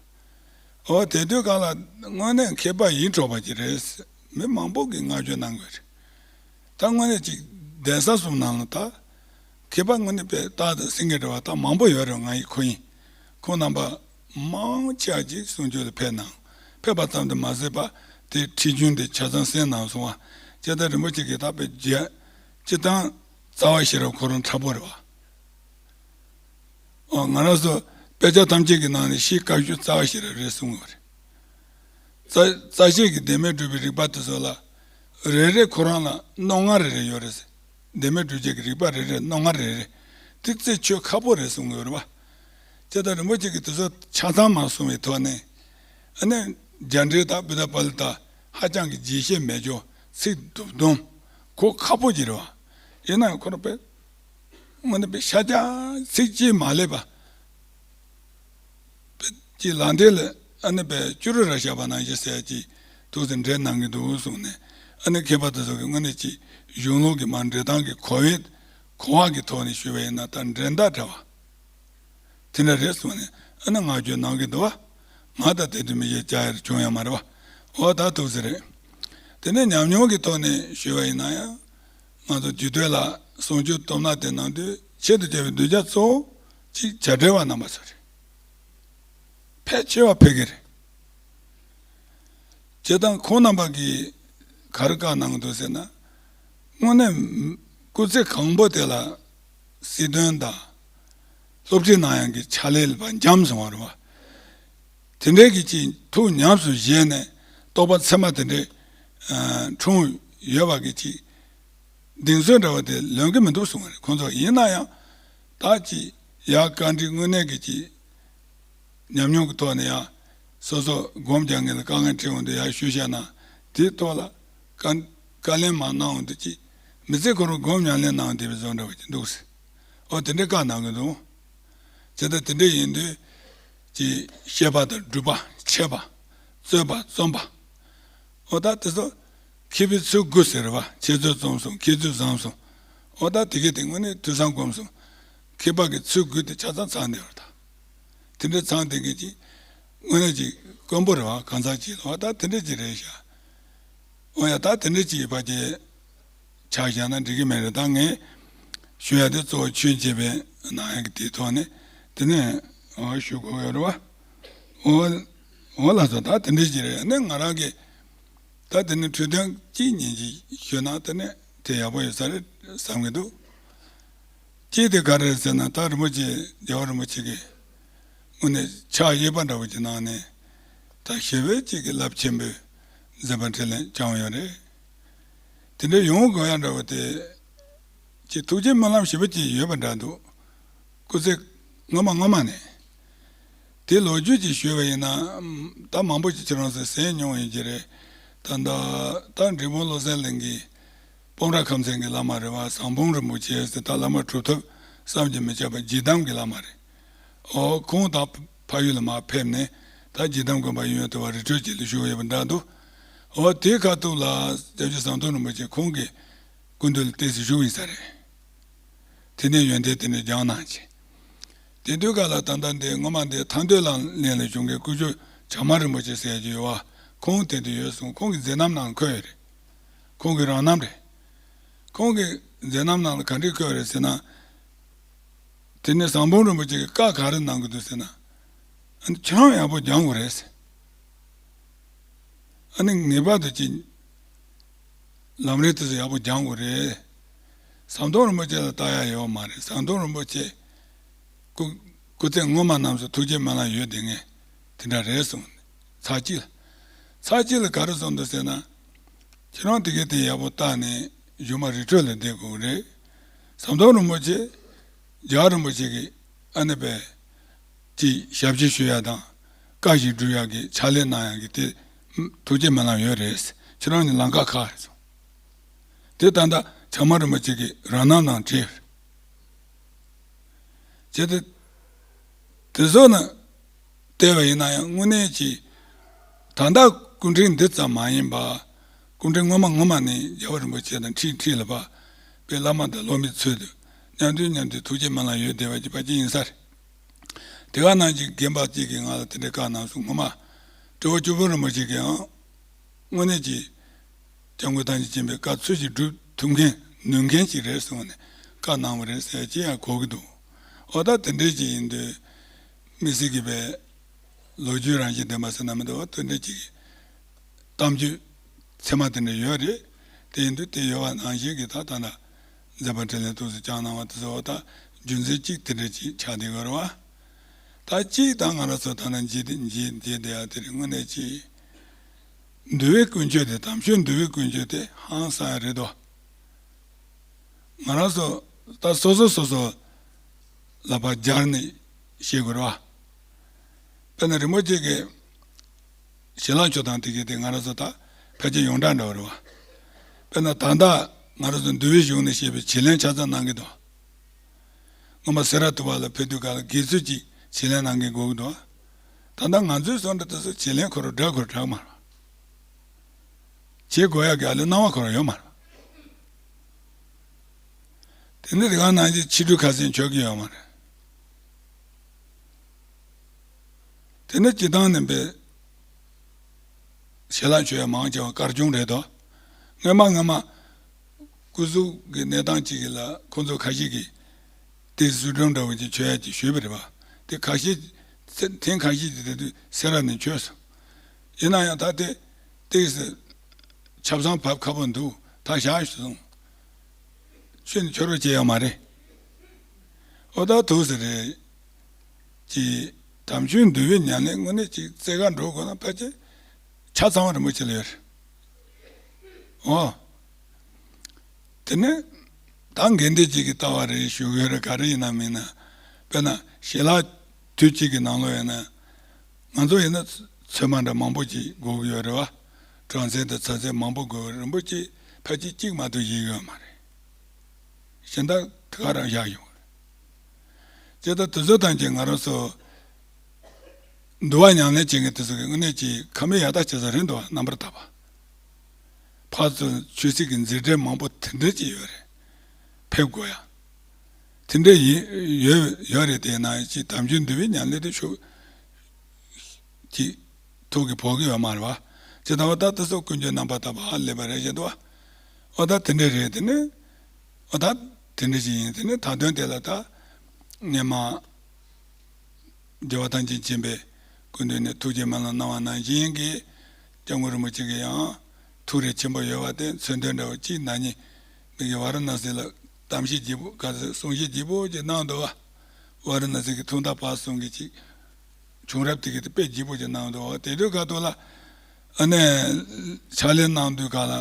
འོ་དེ་དུས་སྒང་ལ་དངོས་གནས་མཁས་པ་ཡིད་འཕྲོག་པ་ཅིག་རེད། མི་མང་པོ་གིས་བསྔགས་བརྗོད་གནང་གི་རེད། ད་དངོས་གནས་ཅིག་གདན་ས་གསུམ་ནང་ལ་ད་མཁས་པ་དངོས་གནས་དཔེ་རྟག་ཏུ་སེང་གེ་འདྲ་བ་ད་མང་པོ་ཡོད་རེད། ང་ཡི་ཁོ་ཡིན། ཁོང་རྣམ་པ་མང་ཆེ་བ་ཅིག་གསུང་ཆོས་ལ་ཕེབས་གནང་། ཕེབས་པ་ཙམ་དུ་མ་ཟད་པ་དེ་ཁྲིད་རྒྱུན་དེ་ཆ་ཚང་གསན་གནང་སོང་བ། ཇི་ལྟར་རིན་པོ་ཆེ་གིས་ད་དཔེ་རྒྱ་སྤྱིར་བཏང་རྩ་བ་ཤེས་རབ་ཁོ་རང་དྲག་པོ་རེད་བ། ཨོ་ང་རང་ཚོ་དཔེ་ཆ་ཐམས་ཅད་ཀྱི་ནང་ནས་ཤེས་དཀའ་ཤོས་རྩ་བ་ཤེས་རབ་རེད་གསུངས་ཡོད་རེད། རྩ་རྩ་ཤེས་ཀྱི་བདེན་མེད་སྒྲུབ་པའི་རིགས་པ་དེ་ཚོ་ལ་རེ་རེ་ཁོ་རང་ལ་རྣོ་ངར་རེ་རེ་ཡོད་རེད་ཟེར། བདེན་མེད་སྒྲུབ་བྱེད་ཀྱི་རིགས་པ་རེ་རེ་རྣོ་ངར་རེ་རེ་དེ་རྩད་ཆོད་ཁག་པོ་རེད་གསུངས་ཡོད་རེད་བ། དེ་ལྟར་རིན་པོ་ཆེ་གིས་དེ་ཚོ་ཆ་ཚང་མ་གསུངས་པའི་ཐོག་ནས་ཨ་ནི་རྒྱ་འགྲེལ་དང་བུདྡྷ་པཱ་ལི་ཏ་ཧ་ཅང་གི་རྒྱས་བཤད་མེད་རྒྱུ་ཚིག་སྡུག་སྡོམ་གོ་ཁག་པོ་ཅིག་རེད་བ། ཡིན་ནའང་ཁོ་རང་དཔེ་དངོས་གནས་དཔེ་ཤ་རྒྱགས་ཚིག་གཅིག་མ་ལེབ་པ། དཔེ་ཅིག་ལག་མཐིལ་ལ་ཨ་ནི་དཔེ་སྐྱུ་རུ་ར་བཞག་པ་ནང་བཞིན་ཟེར་ཅིག་ཐུགས་སུ་འདྲེན་གནང་གི་འདུག་གསུངས་ནས། ཨ་ནི་མཁས་པ་དེ་ཚོ་གིས་དངོས་གནས་ཅིག་གཞུང་ལུགས་ཀྱི་མར་འགྲེལ་སྟངས་ཀྱི་གོ་བའི་གོ་བ་གི་ཐོག་ནས་ཞུས་པ་ཡིན་ན་ད་འགྲན་ཟླ་བྲལ་བ་དེ་འདྲ་རེད་གསུངས་ནས་ཨ་ནི་བསྔགས་བརྗོད་གནང་གི་འདུག་བ། ང་ད་དེ་དུས་མི་ཞིག་བཅར་ཡར་བྱུང་ཡོད་མ་རེད་བ། འོ་ད་ཐུགས་སུ་རེད། དེ་ནས་ཉམས་མྱོང་གི་ཐོག་ནས་ཞུས་པ་ཡིན་ན་ཡང་། ང་ཚོ་རྒྱུད་སྟོད་ལ་གསུང་ཆོས་སྟོབས་ན་དེ་ནང་དུ་ཆེད་དུ་བྱ་བའི་གདུལ་བྱ་གཙོ་བོ་གཅིག་བྱ་བྲལ་བ་རྣམ་པ་ཚོ་རེད། ཕལ་ཆེ་བ་ཕ་གི་རེད། བྱས་ཙང་ཁོང་རྣམ་པ་གིས་ག་རེ་བཀའ་གནང་གི་འདུག་ཟེར་ན། དངོས་གནས་སྐུ་ཚེ་གང་པོ་དེ་ལ་སྲིད་དོན་དང་སློབ་ཁྲིད་གནང་ཡག་གི་ཕྱག་ལས་ལ་ཕར་འབྱམས་སོང་བ་རེད་བ། དེ་འདྲའི་གི་ཅིག་ཐུགས་ཉམས་སུ་བཞེས་ནས་རྟོགས་པ་ཚད་མ་དེ་འདྲའི་ཨ་འཁྲུངས་ཡོད་པ་གི་ཅིག་གདེང་ཚོད་འདྲ་བ་དེ་ལོན་གི་མི་འདུག་གསུངས་པ་རེད། ཁོང་ཚོ་ཡིན་ན་ཡང་ད་ཅིག་ཡར་བཀའ་འདྲི་དངོས་གནས་ཀྱི་ཅིག་ཉམས་མྱོང་གི་ཐོག་ནས་ཡང་སོ་སོ་སྒོམ་རྒྱག་མཁན་ལ་དཀའ་ངལ་འཕྲད་འོང་དུས་ཡར་ཞུས་བཞག་ན་དེའི་ཐོག་ལ་བཀའ་བཀའ་ལན་མར་གནང་འོང་དུས་ཅིག་མི་ཚེ་ཁོ་རང་སྒོམ་ཉམས་ལེན་གནང་བསྡད་པའི་བཟོ་འདྲ་བ་ཅིག་འདུག་ཟེར། ཨོ་དེ་འདྲའི་བཀའ་གནང་གི་འདུག་བྱས་ཙང་དེ་འདྲ་ཡིན་དུས་ཀྱི་བཤད་པ་དང་སྒྲུབ་པ་འཆད་པ་རྩོད་པ་རྩོམ་པ། ཨོ་ད་དེ་ཚོ་མཁས་པའི་ཚུལ་དགུ་ཟེར་བ་འཆད་རྩོད་རྩོམ་གསུམ་མཁས་བཙུན་བཟང་གསུམ། ཨོ་ད་དེ་གས་དེ་དངོས་གནས་ཐོས་བསམ་སྒོམ་གསུམ་མཁས་པ་གི་ཚུལ་དགུ་དེ་ཆ་ཚང་ཚང་བསྡད་པ་རེད་ད། དེ་འདྲ་ཚང་བསྡད་མཁན་ཅིག་དངོས་གནས་ཅིག་དཀོན་པོ་རེད་བ། གང་ཟག་ཅིག་ལ་ཨོ་ད་དེ་འདྲ་ཅིག་རེད་ཤག་ཨོ་ཡ་ད་དེ་འདྲ་ཅིག་ཡོད་པ་ཅིག་ཆ་བཞག་ན་འགྲིག་གི་མེད་རེད། ད་ངས་ཞུ་ཡ་དེ་གཙོ་བོ་ཆོས་བྱེད་པའི་ནང་ཡང་གི་དེའི་ཐོག་ནས་དེ་ནས་ཨོ་ཞུ་དགོས་ཡོད་རེད་བ། ཨོ་ཨོ་ལགས་སོ། ད་དེ་འདྲ་ཅིག་རེད། ནས་ང་རང་གི་ད་དེ་ནས་འཕྲོས་དོན་གཅིག་གཉིས་ཅིག་ཞུས་ན་དེ་ནས་དེ་ཡག་པོ་ཡོད་ས་རེད་བསམ་གི་འདུག་གཅིག་དེ་ག་རེ་རེད་ཟེར་ན་ད་རིན་པོ་ཆེ་རྒྱལ་བ་རིན་པོ་ཆེ་གིས་དངོས་གནས་ཕྱག་གཡས་པ་འདྲ་བོ་ཅིག་གནང་ནས་ད་ཞི་བའི་གཅིག་གི་རླབས་ཆེན་པོའི་མཛད་པ་འཕྲིན་ལས་བསྐྱངས་ཡོད་རེད། དེ་འདྲ་ཡོང་དགོས་ཡ་འདྲ་བོ་དེ་ཅིག་ཐུགས་རྗེ་སྨོན་ལམ་ཞེ་པོ་ཅིག་ཡོད་པ་འདྲ་འདུག་སྐུ་ཚེ་སྔོན་མ་སྔོན་མ་ནས། དེ་ལོ་རྒྱུས་ཅིག་ཞུས་པ་ཡིན་ན་ད་མང་པོ་ཅིག་ཁྱེད་རང་ཚོས་གསན་མྱོང་ཡིན་གྱི་རེད། ད་ད་ད་འབྲས་སྤུངས་བློ་གསལ་གླིང་གི་སྤོང་བྲག་ཁམས་ཚན་གྱི་བླ་མ་རེད་བ། ཟམ་གདོང་རིན་པོ་ཆེ་ཟེར་ད་བླ་མ་གྲུབ་ཐོབ་བསམ་གྱིས་མི་ཁྱབ་པ་ཇི་དམ་གྱི་བླ་མ་རེད། ཨོ་ཁོང་ད་ཕ་ཡུལ་ལ་མར་ཕེབས་ནས་ད་ཇི་དམ་དགོན་པ་གཡུང་དྲུང་བ་རི་ཁྲོད་ཅིག་ལ་བཞུགས་ཡོད་པ་འདྲ་འདུག་ཨོ་དེའི་ཁ་ཐུག་ལ་སྐྱབས་རྗེ་ཟམ་གདོང་རིན་པོ་ཆེ་ཁོང་གི་སྐུ་མདུན་ལ་བལྟས་སུ་བཞུགས་ཡིན་ས་རེད། དེ་ནས་ཡོན་ཏན་དེ་ནས་སྦྱངས་གནང་བྱས། དེ་དུས་སྐབས་ལ་ད་ལྟ་འདི་སྔོན་མ་འདི་ཐང་སྟོད་ལ་གླིང་ལ་བྱུང་མཁན་སྐུ་ཞབས་བྱམས་པ་རིན་པོ་ཆེ་ཟེར་ཡ་ཅིག་ཡོད་བ། ཁོང་དེ་དུས་ཡོད་སོང་། ཁོང་གི་མཛད་རྣམ་ནང་འཁོད་ཡོད་རེད། ཁོང་གི་རང་རྣམ་རེད། ཁོང་གི་མཛད་རྣམ་ནང་ལ་ག་འདྲས་འཁོད་ཡོད་རེད་ཟེར་ན། དེ་ནས་ཟམ་གདོང་རིན་པོ་ཆེ་གིས་བཀའ་ག་རེ་གནང་གི་འདུག་ཟེར་ན། ཨ་ནི་ཁྱེད་རང་ཡག་པོ་སྦྱང་དགོས་རེད་ཟེར། ཨ་ནི་ངེས་པར་དུ་ཅིག་ལམ་རིམ་དེ་ཚོ་ཡག་པོ་སྦྱང་དགོས་རེད། ཟམ་གདོང་རིན་པོ་ཆེ་ལ་ལྟ་ཡ་ཡོད་མ་རེད། ཟམ་གདོང་རིན་པོ་ཆེ་སྐུ་སྐུ་ཚེ་སྔོན་མ་རྣམས་སུ་ཐུགས་རྗེ་སྨོན་ལམ་ཡོད་བསྡད་མཁན་དེ་འདྲ་རེད་གསུངས། ཚར་གཅིག་ལ་ཚར་གཅིག་ལ་ག་རེ་གསུངས་འདུག་ཟེར་ན། ཁྱེད་རང་དེ་གའི་དེ་ཡག་པོ་བལྟས་ནས་གཞུག་མ་རི་ཁྲོད་ལ་བསྡད་དགོས་རེད། ཟམ་གདོང་རིན་པོ་ཆེ་རྒྱལ་བ་རིན་པོ་ཆེ་གི་ ཨ་ནི་པས་ཅིག་ཞབས་ཕྱི་ཞུ་ཡ་དང་བཀའ་ཞིག་སྒྲུབ་ཡ་གི་ཕྱག་ལས་གནང་ཡ་གི་དེ་ཐུགས་བསྐྱེད་སྨོན་ལམ་ཡོད་རེད། ཁྱེད་རང་ནི་ལམ་ཁ་ཁག་རེད་སོང་། དེ་ད་ལྟ་བྱམས་མ་རིན་པོ་ཆེ་གི་རང་རྣམ་དང་འདྲེས། བྱས་ཏེ་དེ་ཚོ་ནི་བལྟས་པ་ཡིན་ན་ཡང་དངོས་གནས་ཀྱི་ད་ལྟ་སྐུ་ཕྲེང་འདི་ཙམ་མ་ཡིན་པ། སྐུ་ཕྲེང་སྔོན་མ་སྔོན་མ་ནས་རྒྱལ་བ་རིན་པོ་ཆེ་དང་འཁྲིལ་འཁྲིལ་ལ་བབས་པའི་བླ་མ་དང་སློབ་མའི་ཚུལ་དུ་མཉམ་དུ་མཉམ་དུ་ཐུགས་བསྐྱེད་སྨོན་ལམ་ཡོད་བསྡད་པ་ཅིག་ཕལ་ཆེར་ཡིན་ས་རེད། དེ་ག་ནང་བཞིན་རྒན་པ་གཅིག་གིས་ང་ལ་དེ་འདྲའི་བཀའ་གནང་སོང་། སྔོན་མ་སྤྲེའུ་བཅུ་པོ་རིན་པོ་ཆེ་གིས་ཡང་དངོས་གནས་ཀྱི་སྐྱབས་མགོན་ཐམས་ཅད་མཁྱེན་པའི་བཀའ་ཚུལ་ཞིག་སྒྲུབ་ཐུབ་མཁན་ནུས་མཁན་ཞིག་རེད་གསུངས་ནས་བཀའ་གནང་བ་རེད་ཟེར་ཅི་ཡང་གོ་གི་འདུག། འོ་ད་དེ་འདྲའི་ཅིག་ཡིན་དུས་དམིགས་བསལ་གྱི་པའི་ལོ་རྒྱུས་རང་བཞིན་ལྡན་པ་ཟེར་ན་མི་འདུག། འོ་དེ་འདྲའི་ཅིག་གཏམ་རྒྱུད་ཚད་མ་དེ་འདྲ་ཡོད་རེད། དེ་ཡིན་དུས་དེ་ཡོད་པ་ནང་བཞིན་གྱི་ད་ད་ལྟ་མཛད་པ་འཕྲིན་ལས་ཐུགས་སུ་བཅངས་གནང་བ་དེ་ཚོ་འོ་ད་རྒྱུ་མཚན་གཅིག་དེ་འདྲ་ཅིག་ཆགས་བསྡད་ཡོད་རེད་བ། ད་གཅིག་ད་ང་རང་ཚོ་ད་ནང་འཇིག་འཇིག་འདི་བསྡད་ཡ་དེ་རེད། དངོས་གནས་ཅིག་འདུལ་བའི་ཀུན་སྤྱོད་དེ་དམ་ཆོས་འདུལ་བའི་ཀུན་སྤྱོད་དེ་ཧང་སང་ཡ་རེད་དོ། ང་རང་ཚོ་ད་སོ་སོ་སོ་སོ་ལ་ཕར་སྦྱར་ནས་བཤད་དགོས་རེད་བ། དཔེར་ན་རིན་པོ་ཆེ་གི་ཞལ་ལག་མཆོད་སྟངས་དེ་གའི་དེ་ང་རང་ཚོ་ད་ཕལ་ཆེར་ཡོངས་གྲགས་འདྲ་བོ་རེད་བ། དཔེར་ན་ད་ལྟ་ང་རང་ཚོ་འདུལ་བའི་གཞུང་ནས་བཤད་པའི་བྱིན་ལེན་ཆ་ཚང་གནང་གི་འདུག། སྔོན་མ་སེ་ར་ཐུབ་པ་ལ་ཕེབས་དུས་ག་ལ་དགེ་ཚུལ་གྱིས་བྱིན་ལེན་གནང་མཁན་དགོས་ཀྱི་འདུག། ད་ལྟ་ང་ཚོའི་བཟོ་འདྲ་དེ་ཚོ་བྱིན་ལེན་ཁོ་རང་འདྲ་ཁོ་རང་མ་རེད། བྱེད་དགོས་ཡག་གི་ཨ་ལས་སྣང་བ་ཁོ་རང་ཡོད་མ་རེད། དེ་ནི་དེ་ག་ནང་བཞིན་ཕྱི་དྲོ་ཁ་སང་མཆོད་ཀྱི་ཡོད་མ་རེད། དེ་ནི་སྤྱི་བཏང་ནས་པའི་ཞལ་ལག་མཆོད་ཡ་མང་ཆེ་བ་དཀར་ཆུང་རེད་དོ། སྔོན་མ་སྔོན་མ་སྐུ་གཟུགས་ཀྱི་གནས་སྟངས་གཅིག་གི་ལ་ཁོང་ཚོ་ཁ་ཤས་ཀྱིས་དེ་བསིལ་སྒྲོམ་འདྲ་བོ་ཅིག་མཆོད་ཡ་ཅིག་ཞུས་པ་རེད་བ། དེ་ཁ་ཤས་ཐེངས་ཁ་ཤས་ཀྱིས་དེ་དུས་སེ་ར་ནས་མཆོད་སོང་། ཡིན་ན་ཡང་ད་དེ་ཏོག་ཙམ་ཆབ་གསང་བབས་ཁག་པོ་འདུག། ད་བཞག་སོང་། ཁྱོད་ནི་ཁྱོད་རོགས་བྱེད་ཡོད་མ་རེད། ཨོ་ད་ཐུགས་སུ་རེད། ཀྱི་དམ་ཆོས་འདུལ་བའི་ཉམས་ལེན་དངོས་གནས་ཅིག་རྩེ་ག་འགྲོ་དགོས་ན་ཕལ་ཆེར་ཆ་ཚང་བ་རིན་པོ་ཆེ་ལ་ཡོད་རེད། ཨོ། དེ་ནས་ད་འགན་འདི་གཅིག་གི་ལྟ་བ་རེད་ཞུ་གི་ཡོད་རེད། ག་རེ་ཡིན་ན་མིན་ན། དཔེར་ན་ཞལ་ལག་དུས་གཅིག་གི་ནང་ལོགས་ཡིན་ན། ང་ཚོ་ཡིན་ན་ཚོད་མ་འདྲ་མང་པོ་ཅིག་དགོས་ཀྱི་ཡོད་རེད་བ། གྲངས་ཚད་དང་ཚ་ཚད་མང་པོ་དགོས་རིན་པོ་ཆེ་ཕལ་ཆེར་གཅིག་མ་གཏོགས་བཞེས་ཀྱི་ཡོད་མ་རེད། གཞན་དག་དེ་ག་རང་བཞག་ཡོང་རེད། ཅེས་ད་དེ་ཚོ་ཐམས་ཅད་ང་རང་ཚོ་འདུལ་བ་ཉམས་ལེན་བྱེད་མཁན་དེ་ཚོ་གི་དངོས་གནས་ཀྱི་ཁ་མིག་ཡར་ལྟ་བྱེད་ས་རེད་འདུག་བ། རྣམ་པར་དག་པ། ཕར་ཚུར་ཆོས་སྲིད་ཀྱི་འཛིན་གྲྭ་མང་པོ་དེ་འདྲ་ཅིག་ཡོད་རེད། ཕེབས་དགོས་ཡ། དེ་འདྲ་ཡིན་ཡོད་ཡོད་རེད། དེ་ན་ཅིག་དམ་ཆོས་འདུལ་བའི་ཉམས་ལེན་དེ་ཤུགས་ཅིག་ཐུགས་ཀྱི་ཕོག་གི་ཡོད་མ་རེད་བ། ཅེས་ད་བ་ད་དེ་ཚོ་ཀུན་སྤྱོད་རྣམ་པར་དག་པ་ཧ་ལས་པ་རེད་ཅེས་འདུག་བ། ཨོ་ད་དེ་འདྲ་རེད། དེ་ནི་ཨོ་ད་དེ་འདྲ་ཞིག་ཡིན། དེ་ནི་ད་དོན་དེ་ལ་ད་སྔོན་མ་རྒྱལ་བ་ཐམས་ཅད་མཁྱེན་པའི་སྐུ་མདུན་ནས་ཐུགས་རྗེ་སྨོན་ལམ་གནང་བ་ནང་བཞིན་གྱི་སྐྱབས་མགོན་རིན་པོ་ཆེ་གི་ཡང་ཐུགས་རེ་ཆེན་པོ་ཡོད་པ་དེ་མཚོན་དོན་འདྲ་བོ་གཅིག་ན་ནིང་མི་གི་ཝཱ་ར་ཎ་སི་ལ་གཏམ་བཤད་ལྗིད་པོ་ག་ཚོད་གསུང་བཤད་ལྗིད་པོ་ཅིག་གནང་འདུག་བ། ཝཱ་ར་ཎ་སི་གི་ཐུགས་ཐག་བར་གསུམ་གྱི་ཅིག་བྱུང་རབས་དེ་གི་དེ་དཔེ་ལྗིད་པོ་ཅིག་གནང་འདུག་བ། དེ་དུས་ག་དུས་ལ་ཨ་ནེ་ཕྱག་ལས་གནང་དུས་ག་ལ་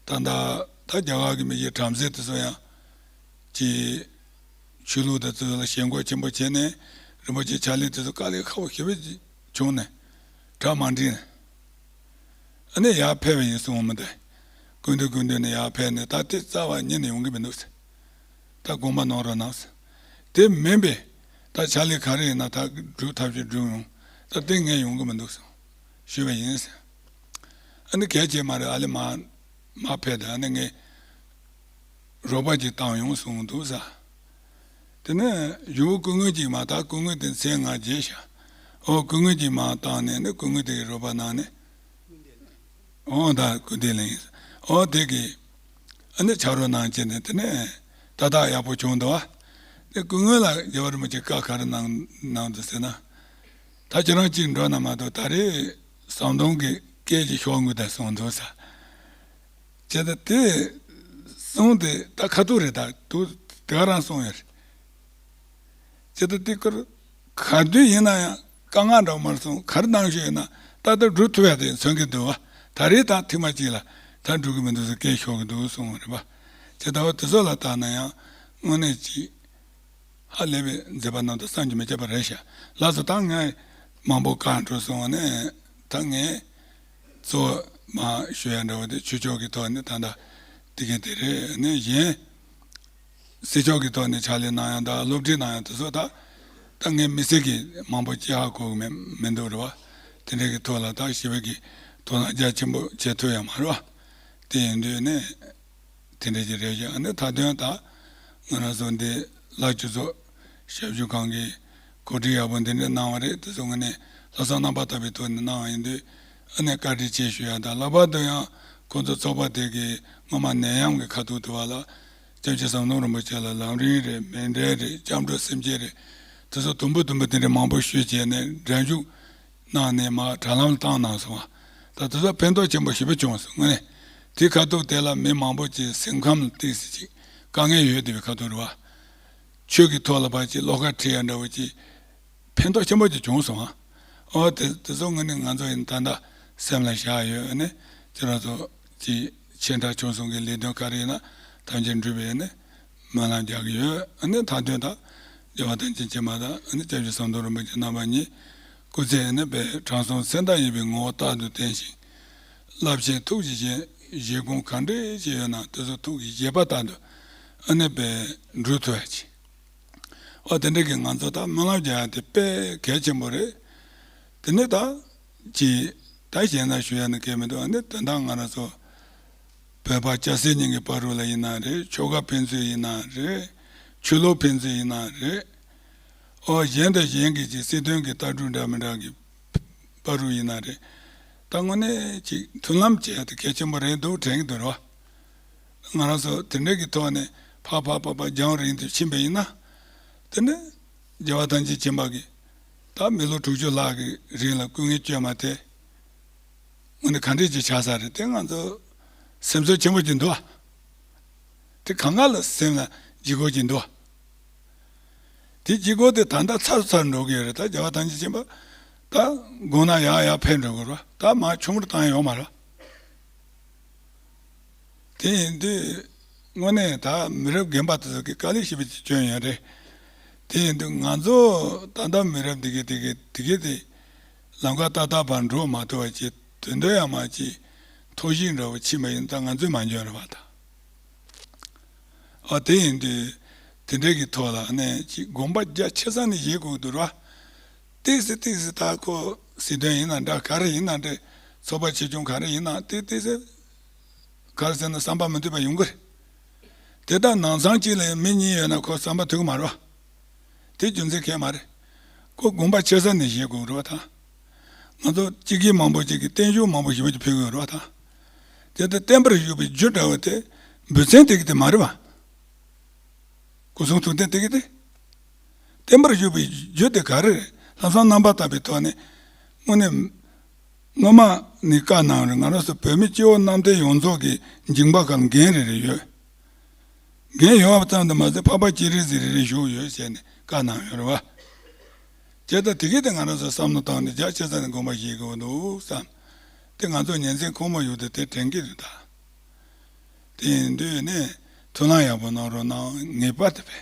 ད་ད་ད་རྒྱ་གར་གི་མི་གི་བྲམ་ཟེ་དེ་ཚོ་ཡང་ཅིག་ཆོས་ལུགས་དང་དེ་ཚོ་ལ་ཞེན་ཁོག་ཆེན་པོ་བྱས་ནས་རིན་པོ་ཆེ་ཕྱག་ལས་དེ་ཚོ་དཀའ་ལས་ཁག་པོ་ཞེ་པོ་ཅིག་བྱུང་ནས་གྲ་མ་འགྲིག་ནས། ཨ་ནི་ཡར་ཕེབས་པ་ཡིན་གསུངས་མི་འདུག། སྐུ་མདུན་སྐུ་མདུན་ནས་ཡར་ཕེབས་ནས་ད་དེ་རྩ་བ་ཉིད་ནས་ཡོང་གི་མི་འདུག་ཟེར། ད་དགོངས་པ་གནང་རོགས་གནང་ཟེར། དེ་མིན་པས་ད་ཕྱག་ལས་ག་རེ་ཡིན་ན་ད་སྒྲུབ་ཐབས་ཤིག་སྒྲུབ་ཡོང་། ད་དེ་ངས་ཡོང་གི་མི་འདུག་ཟེར་ཞུས་པ་ཡིན་ཟེར། ཨ་ནི་གལ་ཆེ་མ་རེད། ཨ་ལེ་མ་མ་ཕེབས་དང་། ཨ་ནི་ངས་རོགས་པ་ཅིག་བཏང་ཡོང་གསུངས་འདུག་ཟེར། དེ་ནས་ཡུལ་སྐུ་ངོ་ཅིག་མ་ད་སྐུ་ངོ་དེ་མཚན་ང་བརྗེད་ཤག། ཨོ་སྐུ་ངོ་ཅིག་མ་བཏང་ནས་ནི་སྐུ་ངོ་དེ་གི་རོགས་པ་གནང་ནས། ཨོ་ད་སྐུ་ལྡེ་ལེན་ཡིན། ཨོ་དེ་གི་ཨ་ནི་ཕྱག་རོགས་གནང་བྱས་ནས་དེ་ནས་ད་ད་ཡག་པོ་བྱུང་འདུག་བ། དེ་སྐུ་ངོ་ལ་རྒྱལ་བ་རིན་པོ་ཆེ་བཀའ་ག་རེ་གནང་གནང་འདུག་ཟེར་ན། ད་ཁྱེད་རང་གཅིག་འགྲོ་ན་མ་གཏོགས་ད་རེས་ཟམ་གདོང་གི་སྐད་ཅིག་ཤོག་ངུ་ད་གསུངས་འདུག་ཟེར། བྱས་ད་དེ་གསུངས་ཏེ་ད་ཁ་ཐུག་རེད། ད་དུ་དེ་ག་རང་གསུངས་ཡོད་རེད། བྱས་ད་དེ་ཁར་ག་དུས་ཡིན་ན་ཡང་དཀའ་ངལ་འདྲ་མར་སོང་ག་རེ་གནང་ཤོག་ཡིན་ན་ད་ལྟ་འགྲུབ་ཐུབ་ཡ་དེ་མཚོན་གྱི་འདུག་བ། ད་རེས་ད་ཐེངས་མ་གཅིག་ལ་ད་འགྲུབ་ཀྱི་མི་འདུག་ཟེར་སྐད་ཤོག་གི་འདུག་གསུངས་པ་རེད་པ། བྱས་ད་བ་དེ་ཚོ་ལ་བལྟས་ན་ཡང་དངོས་གནས་ཅིག་ ཧ་ལས་པའི་མཛད་པ་རྣམ་དག་བསམ་གྱིས་མི་ཁྱབ་པ་རེད་ཤག་ལགས་སོ། ད་ངས་མང་པོ་བཀག་འགྲོ་སོང་བ་ནས། ད་ངས་གཙོ་བོ་མ་ཞུ་ཡ་འདྲ་བོ་དེ་ཆོས་ཕྱོགས་ཀྱི་ཐོག་ནས་ད་ལྟ་དེ་ག་དེ་རེད། ནས་གཞན་སྲིད་ཕྱོགས་ཀྱི་ཐོག་ནས་ཕྱག་ལས་གནང་ཡ་དང་སློབ་ཁྲིད་གནང་ཡ་དེ་ཚོ་ད་ད་ངས་མི་སེར་གྱི་མང་པོ་ཅི་ཧ་གོ་གི་མི་མི་འདུག་རེད་བ། དེ་འདྲའི་གི་ཐོག་ལ་ད་ཞི་བའི་གི་དོ་སྣང་རྒྱ་ཆེན་པོ་བྱེད་ཐུབ་ཡ་མ་རེད་བ། དེ་ཡིན་དུས་ནས། དེ་འདྲ་ཅིག་རེད་ཤག་ཨ་ནི་མཐའ་དོན་ད་ང་རང་ཚོ་འདི་ལ་སྤྱི་ཚོགས་ཞབས་ཞུ་ཁང་གིས་གོ་སྒྲིག་ཡག་པོ་འདི་འདྲ་གནང་བ་རེད། དེ་ཚོ་ངོས་ནས་ལྷག་བསམ་རྣམ་པ་དག་པའི་ཐོག་ནས་གནང་བ་ཡིན་དུས། ཨ་ནི་བཀའ་དྲིན་ཆེ་ཞུ་ཡ་དང་། ལྷག་པར་དུ་ཡང་ཁོང་ཚོ་ཚོགས་པ་དེ་གིས་སྔོན་མ་ནད་ཡམས་ཀྱི་ཁ་ཐུག་དུ་བ་ལ་སྐྱབས་རྗེ་ཟམ་གདོང་རིན་པོ་ཆེ་ལ་ལམ་རིམ་རེད། མཎྜལ་རེད། སྐྱབས་འགྲོ་སེམས་བསྐྱེད་རེད། དེ་ཚོ་དུམ་བུ་དུམ་བུ་དེ་འདྲ་མང་པོ་ཞུས་བྱས་ནས་སྒྲ་འཇུག་གནང་ནས་མར་དྲ་ལམ་ལ་བཏང་གནང་སོང་བ། ད་དེ་ཚོ་ཕན་ཐོགས་ཆེན་པོ་ཞེ་པོ་བྱུང་སོང་། དངོས་གནས་དེ་ཁ་ཐུག་དེ་ལ་མི་མང་པོ་ཅིག་སེམས་ཁམས་ལ་ཏོག་ཙམ་ཅིག་དཀའ་ངལ་ཡོད་བསྡད་པའི་ཁ་ཐུག་རེད་བ། ཆོས་ཀྱི་ཐོག་ལ་ཕར་ཅིག་བློ་ཁ་ཁྲིད་ཡ་འདྲ་བོ་ཅིག་ཕན་ཐོགས་ཆེན་པོ་ཅིག་བྱུང་སོང་ཨ། ཨོ་དེ་དེ་ཚོ་དངོས་གནས་ང་ཚོ་ཡིན་ད་ལྟ་སེམས་ལ་བཞག་ཡོད། ཨ་ནི་ཁྱེད་རང་ཚོ་ཅིག་ཆེ་ཕྲ་ཆུང་གསུམ་གྱི་ལས་དོན་ག་རེ་ཡིན་ན་ཐམས་ཅད་འགྲུབ་པའི་ཨ་ནི་སྨོན་ལམ་རྒྱག་གི་ཡོད། ཨ་ནི་མཐའ་དོན་ད་རྒྱལ་བ་དམ་ཅན་ཁྱེད་མ་དང་ཨ་ནི་སྐྱབས་རྗེ་ཟམ་གདོང་རིན་པོ་ཆེ་རྣམ་པ་གཉིས་སྐུ་ཚེ་ཨ་ནི་དཔལ་དྲང་སྲོང་སེང་བདག་ཡིན་པའི་ངོ་བོ་རྟག་ཏུ་བསྟན་ཞིང་། རླབས་ཆེན་ཐུགས་ཀྱི་བཞེད་བཞེད་དགོངས་ག་འདྲ་ཅིག་ཡོད་ན་དེ་ཚོ་ཐུགས་ཀྱི་བཞེད་པ་ལྟར་དུ་ཨ་ནི་དཔེ་འགྲུབ་ཐུབ་ཡ་ཅིག་ཨོ་དེ་འདྲ་གི་ང་ཚོ་ད་སྨོན་ལམ་རྒྱག་ཡ་དེ་དཔེ་གལ་ཆེན་པོ་རེད། དེ་ནས་ད་ཅི་ད་གཞན་ན་ཞུ་ཡ་ནི་གལ་མི་འདུག་ཨ་ནི་དོན་དག་ང་རང་ཚོ་བོད་པ་སྐྱ་སེར་གཉིས་ཀྱི་བར་དུ་ལ་ཡིན་ན་རེད། ཆོལ་ཁ་ཕན་ཚུན་ཡིན་ན་རེད། ཆོས་ལུགས་ཕན་ཚུན་ཡིན་ན་རེད། ཨོ་གཞན་དང་གཞན་གྱི་ཅིག་སྲིད་དོན་གྱི་ལྟ་གྲུབ་འདྲ་མི་འདྲ་གི་བར་དུ་ཡིན་ན་རེད། ད་དངོས་གནས་ཅིག་མཐུན་ལམ་བྱས་ཏེ་གལ་ཆེན་པོ་རེད་འདུག་དྲན་གྱི་འདུག་རོ། ང་རང་ཚོ་དེ་འདྲ་གི་ཐོག་ནས་ཕར་ཕར་ཕར་ཕར་རྒྱང་རིང་དུ་ཕྱིན་པ་ཡིན་ན། དེ་ནས་རྒྱལ་བ་དམ་ཅན་ཁྱེད་མ་གི་ད་མི་ལོ་དྲུག་ཅུ་ལྷག་གི་རིང་ལ་སྐུ་ངལ་བསྐྱོན་མ་དེ། དངོས་གནས་ག་འདྲས་ཅིག་ཆགས་ས་རེད། དེ་ང་ཚོ་སེམས་ཚོར་ཆེན་པོ་ཅིག་འདུག་ཨ། དེ་གང་ག་ལ་སེམས་ལ་ལྗིད་ཁོག་ཅིག་འདུག་ཨ། དེ་ལྗིད་ཁོག་དེ་ད་ལྟ་ཚ་རུ་ཚ་རུ་འགྲོ་གི་ཡོད་རེད། ད་རྒྱལ་བ་དམ་ཅན་ཁྱེད་མ་ད་དགོངས་ན་ཡག་ཡག་འཕེལ་འགྲོ་གི་རེད། ད་མར་ཆུང་རུ་བཏང་ཡོད་མ་རེད། དེ་ཡིན་དུས་དངོས་གནས་ད་མི་རབས་རྒན་པ་དེ་ཚོ་གིས་དཀའ་ལས་ཞེ་པོ་ཅིག་བསྐྱོན་ཡོད་རེད། དེ་ཡིན་དུས་ང་ཚོ་ད་ལྟ་མི་རབས་འདི་གས་འདི་གས་འདི་གས་དེ་ལམ་ཁ་ཏག་ཏག་བར་འགྲོ་མ་ཐུབ་པ་ཅིག་དོན་དུ་ཡང་མ་ཅིག་ཐོག་ཞིག་འདྲ་བོ་ཕྱིན་པ་ཡིན་ད་ང་ཚོས་མ་འཇོན་རེད་བ་ད། ཨ་དེ་ཡིན་དུས་དེ་འདྲའི་གི་ཐོག་ལ་ནས་ཅིག་དགོངས་པ་རྒྱ་ཆེ་ས་ནས་བཞེས་དགོས་འདུག་ར། ཏིག་སི་ཏིག་སི་ད་ཁོ་སྲིད་དོན་ཡིན་ན་འདྲ་ག་རེ་ཡིན་ན་འདྲ་ཚོགས་པ་ཆེ་ཆུང་ག་རེ་ཡིན་ན་ཏིག་ཏིག་སི་ག་རེ་ཟེར་ན་བསམ་པ་མི་འདོད་པ་ཡོང་གི་རེད། དེ་ལྟར་ནང་ཚང་གཅིག་ལ་མི་གཉིས་ཡོད་ན་ཁོ་བསམ་པ་འདོད་ཀྱི་མ་རེད་བ། དེ་རྒྱུ་མཚན་གང་ཡང་མ་རེད། ཁོ་དགོངས་པ་ཆེ་ས་ནས་བཞེས་དགོས་རེད་བ་ད། ང་ཚོ་སྤྱི་སྒེར་མང་པོ་ཅིག་གིས་བརྟན་བཞུགས་མང་པོ་ཞེ་པོ་ཅིག་ཕུལ་གྱི་ཡོད་རེད་བ་ད། དེ་ལྟར་བརྟན་པར་བཞུགས་པའི་རྒྱུ་འདྲ་བོ་དེ་འབུལ་ཚན་དེ་གི་དེ་མ་རེད་བ། སྐུ་གསུང་ཐུགས་རྟེན་དེ་གི་དེ། བརྟན་པར་བཞུགས་པའི་རྒྱུ་དེ་ག་རེ་རེད། ལྷག་བསམ་རྣམ་པར་དག་པའི་ཐོག་ནས་དངོས་གནས་སྔོན་མ་ནས་བཀའ་གནང་རེད། ང་རང་ཚོ་བོད་མི་སྤྱི་བོ་གནམ་བསྟན་ཡོངས་རྫོགས་ཀྱི་འཇིགས་པ་ཁག་འགན་རེ་རེ་ཡོད། འགན་ཡོད་པ་ཙམ་དུ་མ་ཟད་འཕགས་པ་སྤྱན་རས་གཟིགས་རེ་རེ་བཞུགས་ཡོད་ཟེར་ནས་བཀའ་གནང་ཡོད་རེད་བ། བྱས་ཙང་དེ་གས་དེ་ང་རང་ཚོ་བསམ་བློ་བཏང་ནས་རྒྱ་ཆེ་ས་ནས་དགོངས་པ་བཞེས་དགོས་འདུག་བསམ། དེ་ང་ཚོ་ཉིན་མཚན་ཁོ་མ་ཡོད་དེ་དེ་དྲན་གྱི་རེད་ད། དེ་ཡིན་དུས་ནས་མཐུན་ལམ་ཡག་པོ་གནང་རོགས་གནང་ངེས་པར་དུ་བས།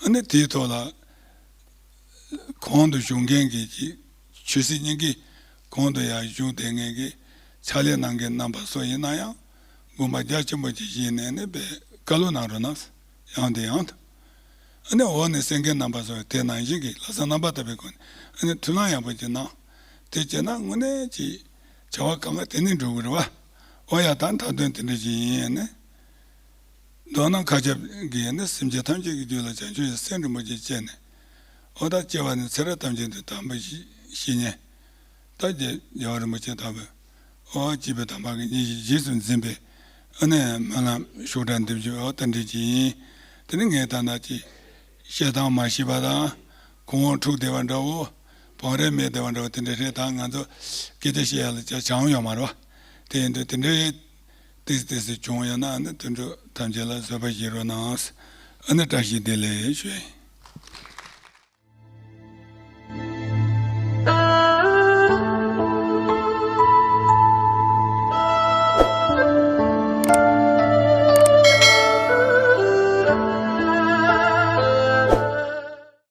ཨ་ནི་དེའི་ཐོག་ལ་གོང་དུ་བཞུགས་མཁན་གྱི་ཆོས་སྲིད་གཉིས་ཀྱི་གོང་དུ་ཡར་བཞུགས་བསྡད་མཁན་གྱི་ཕྱག་ལས་གནང་མཁན་རྣམ་པ་སུ་ཡིན་ན་ཡང་དགོངས་པ་རྒྱ་ཆེན་པོ་ཅིག་བཞེས་ནས་ནི་དཔེ་བཀའ་སློབ་གནང་རོགས་གནང་། ཡང་དེ་ཡང་དུ། ཨ་ནི་འོག་ནས་གསན་མཁན་རྣམ་པ་ཚོ་དེ་ནང་བཞིན་གྱི་ལྷག་བསམ་རྣམ་པ་དག་པའི་སྒོ་ནས་ཨ་ནི་མཐུན་ལམ་ཡག་པོ་ཅིག་གནང་། དེ་བྱས་ན་དངོས་གནས་ཀྱི་བྱ་བ་གང་ག་དེ་ནས་འགྲུབ་ཀྱི་རེད་བ། འོ་ཡ་ད་མཐའ་དོན་དེ་འདྲ་ཅིག་ཡིན་ནས། མདོར་ན་མཁའ་ཁྱབ་ཀྱི་ནི་སེམས་ཅན་ཐམས་ཅད་ཀྱི་རྒྱུད་ལ་བྱང་ཆུབ་ཀྱི་སེམས་རིན་པོ་ཆེ་སྐྱེས་ནས། འོ་ད་སྐྱེ་བ་ནི་ཚེ་རབས་ཐམས་ཅད་དུ་དམ་པའི་བཤེས་གཉེན། ད་རྗེ་རྒྱལ་བ་རིན་པོ་ཆེ་ལྟ་བུ། འོ་སྐྱེས་བུ་དམ་པ་གི་ཉིད་ཀྱི་རྗེས་སུ་འཛིན་པའི་ཨ་ནི་སྨོན་ལམ་ཤུགས་དྲག་འདེབས་རྒྱུ་འོ་དེ་འདྲ་ཅིག་ཡིན། དེ་ནི་ངས་ད་ནང་ཅིག་བཤད་སྟངས་མ་ཤེས་པ་དང་གོང་འོག་འཁྲུག་བསྡད་པ་འདྲ་བོ། བང་རིམ་མེད་བསྡད་པ་འདྲ་བོ་དེ་འདྲ་རེད། ད་ང་ཚོ་སྐད་ཆ་བཤད་ཡ་ལ་ཅང་བྱང་ཡོད་མ་རེད་བ། དེ་ཡིན་དུས་དེ་འདྲའི་ཏིག་ཏིག་སེ་བྱུང་ཡོད་ན་ཨ་ནི་དུད་འགྲོ་ཐམས་ཅད་ལ་བཟོད་པ་བཞེས་རོགས་གནང་། ཨ་ནི་བཀྲ་ཤིས་བདེ་ལེགས་ཞུ་ཡིན།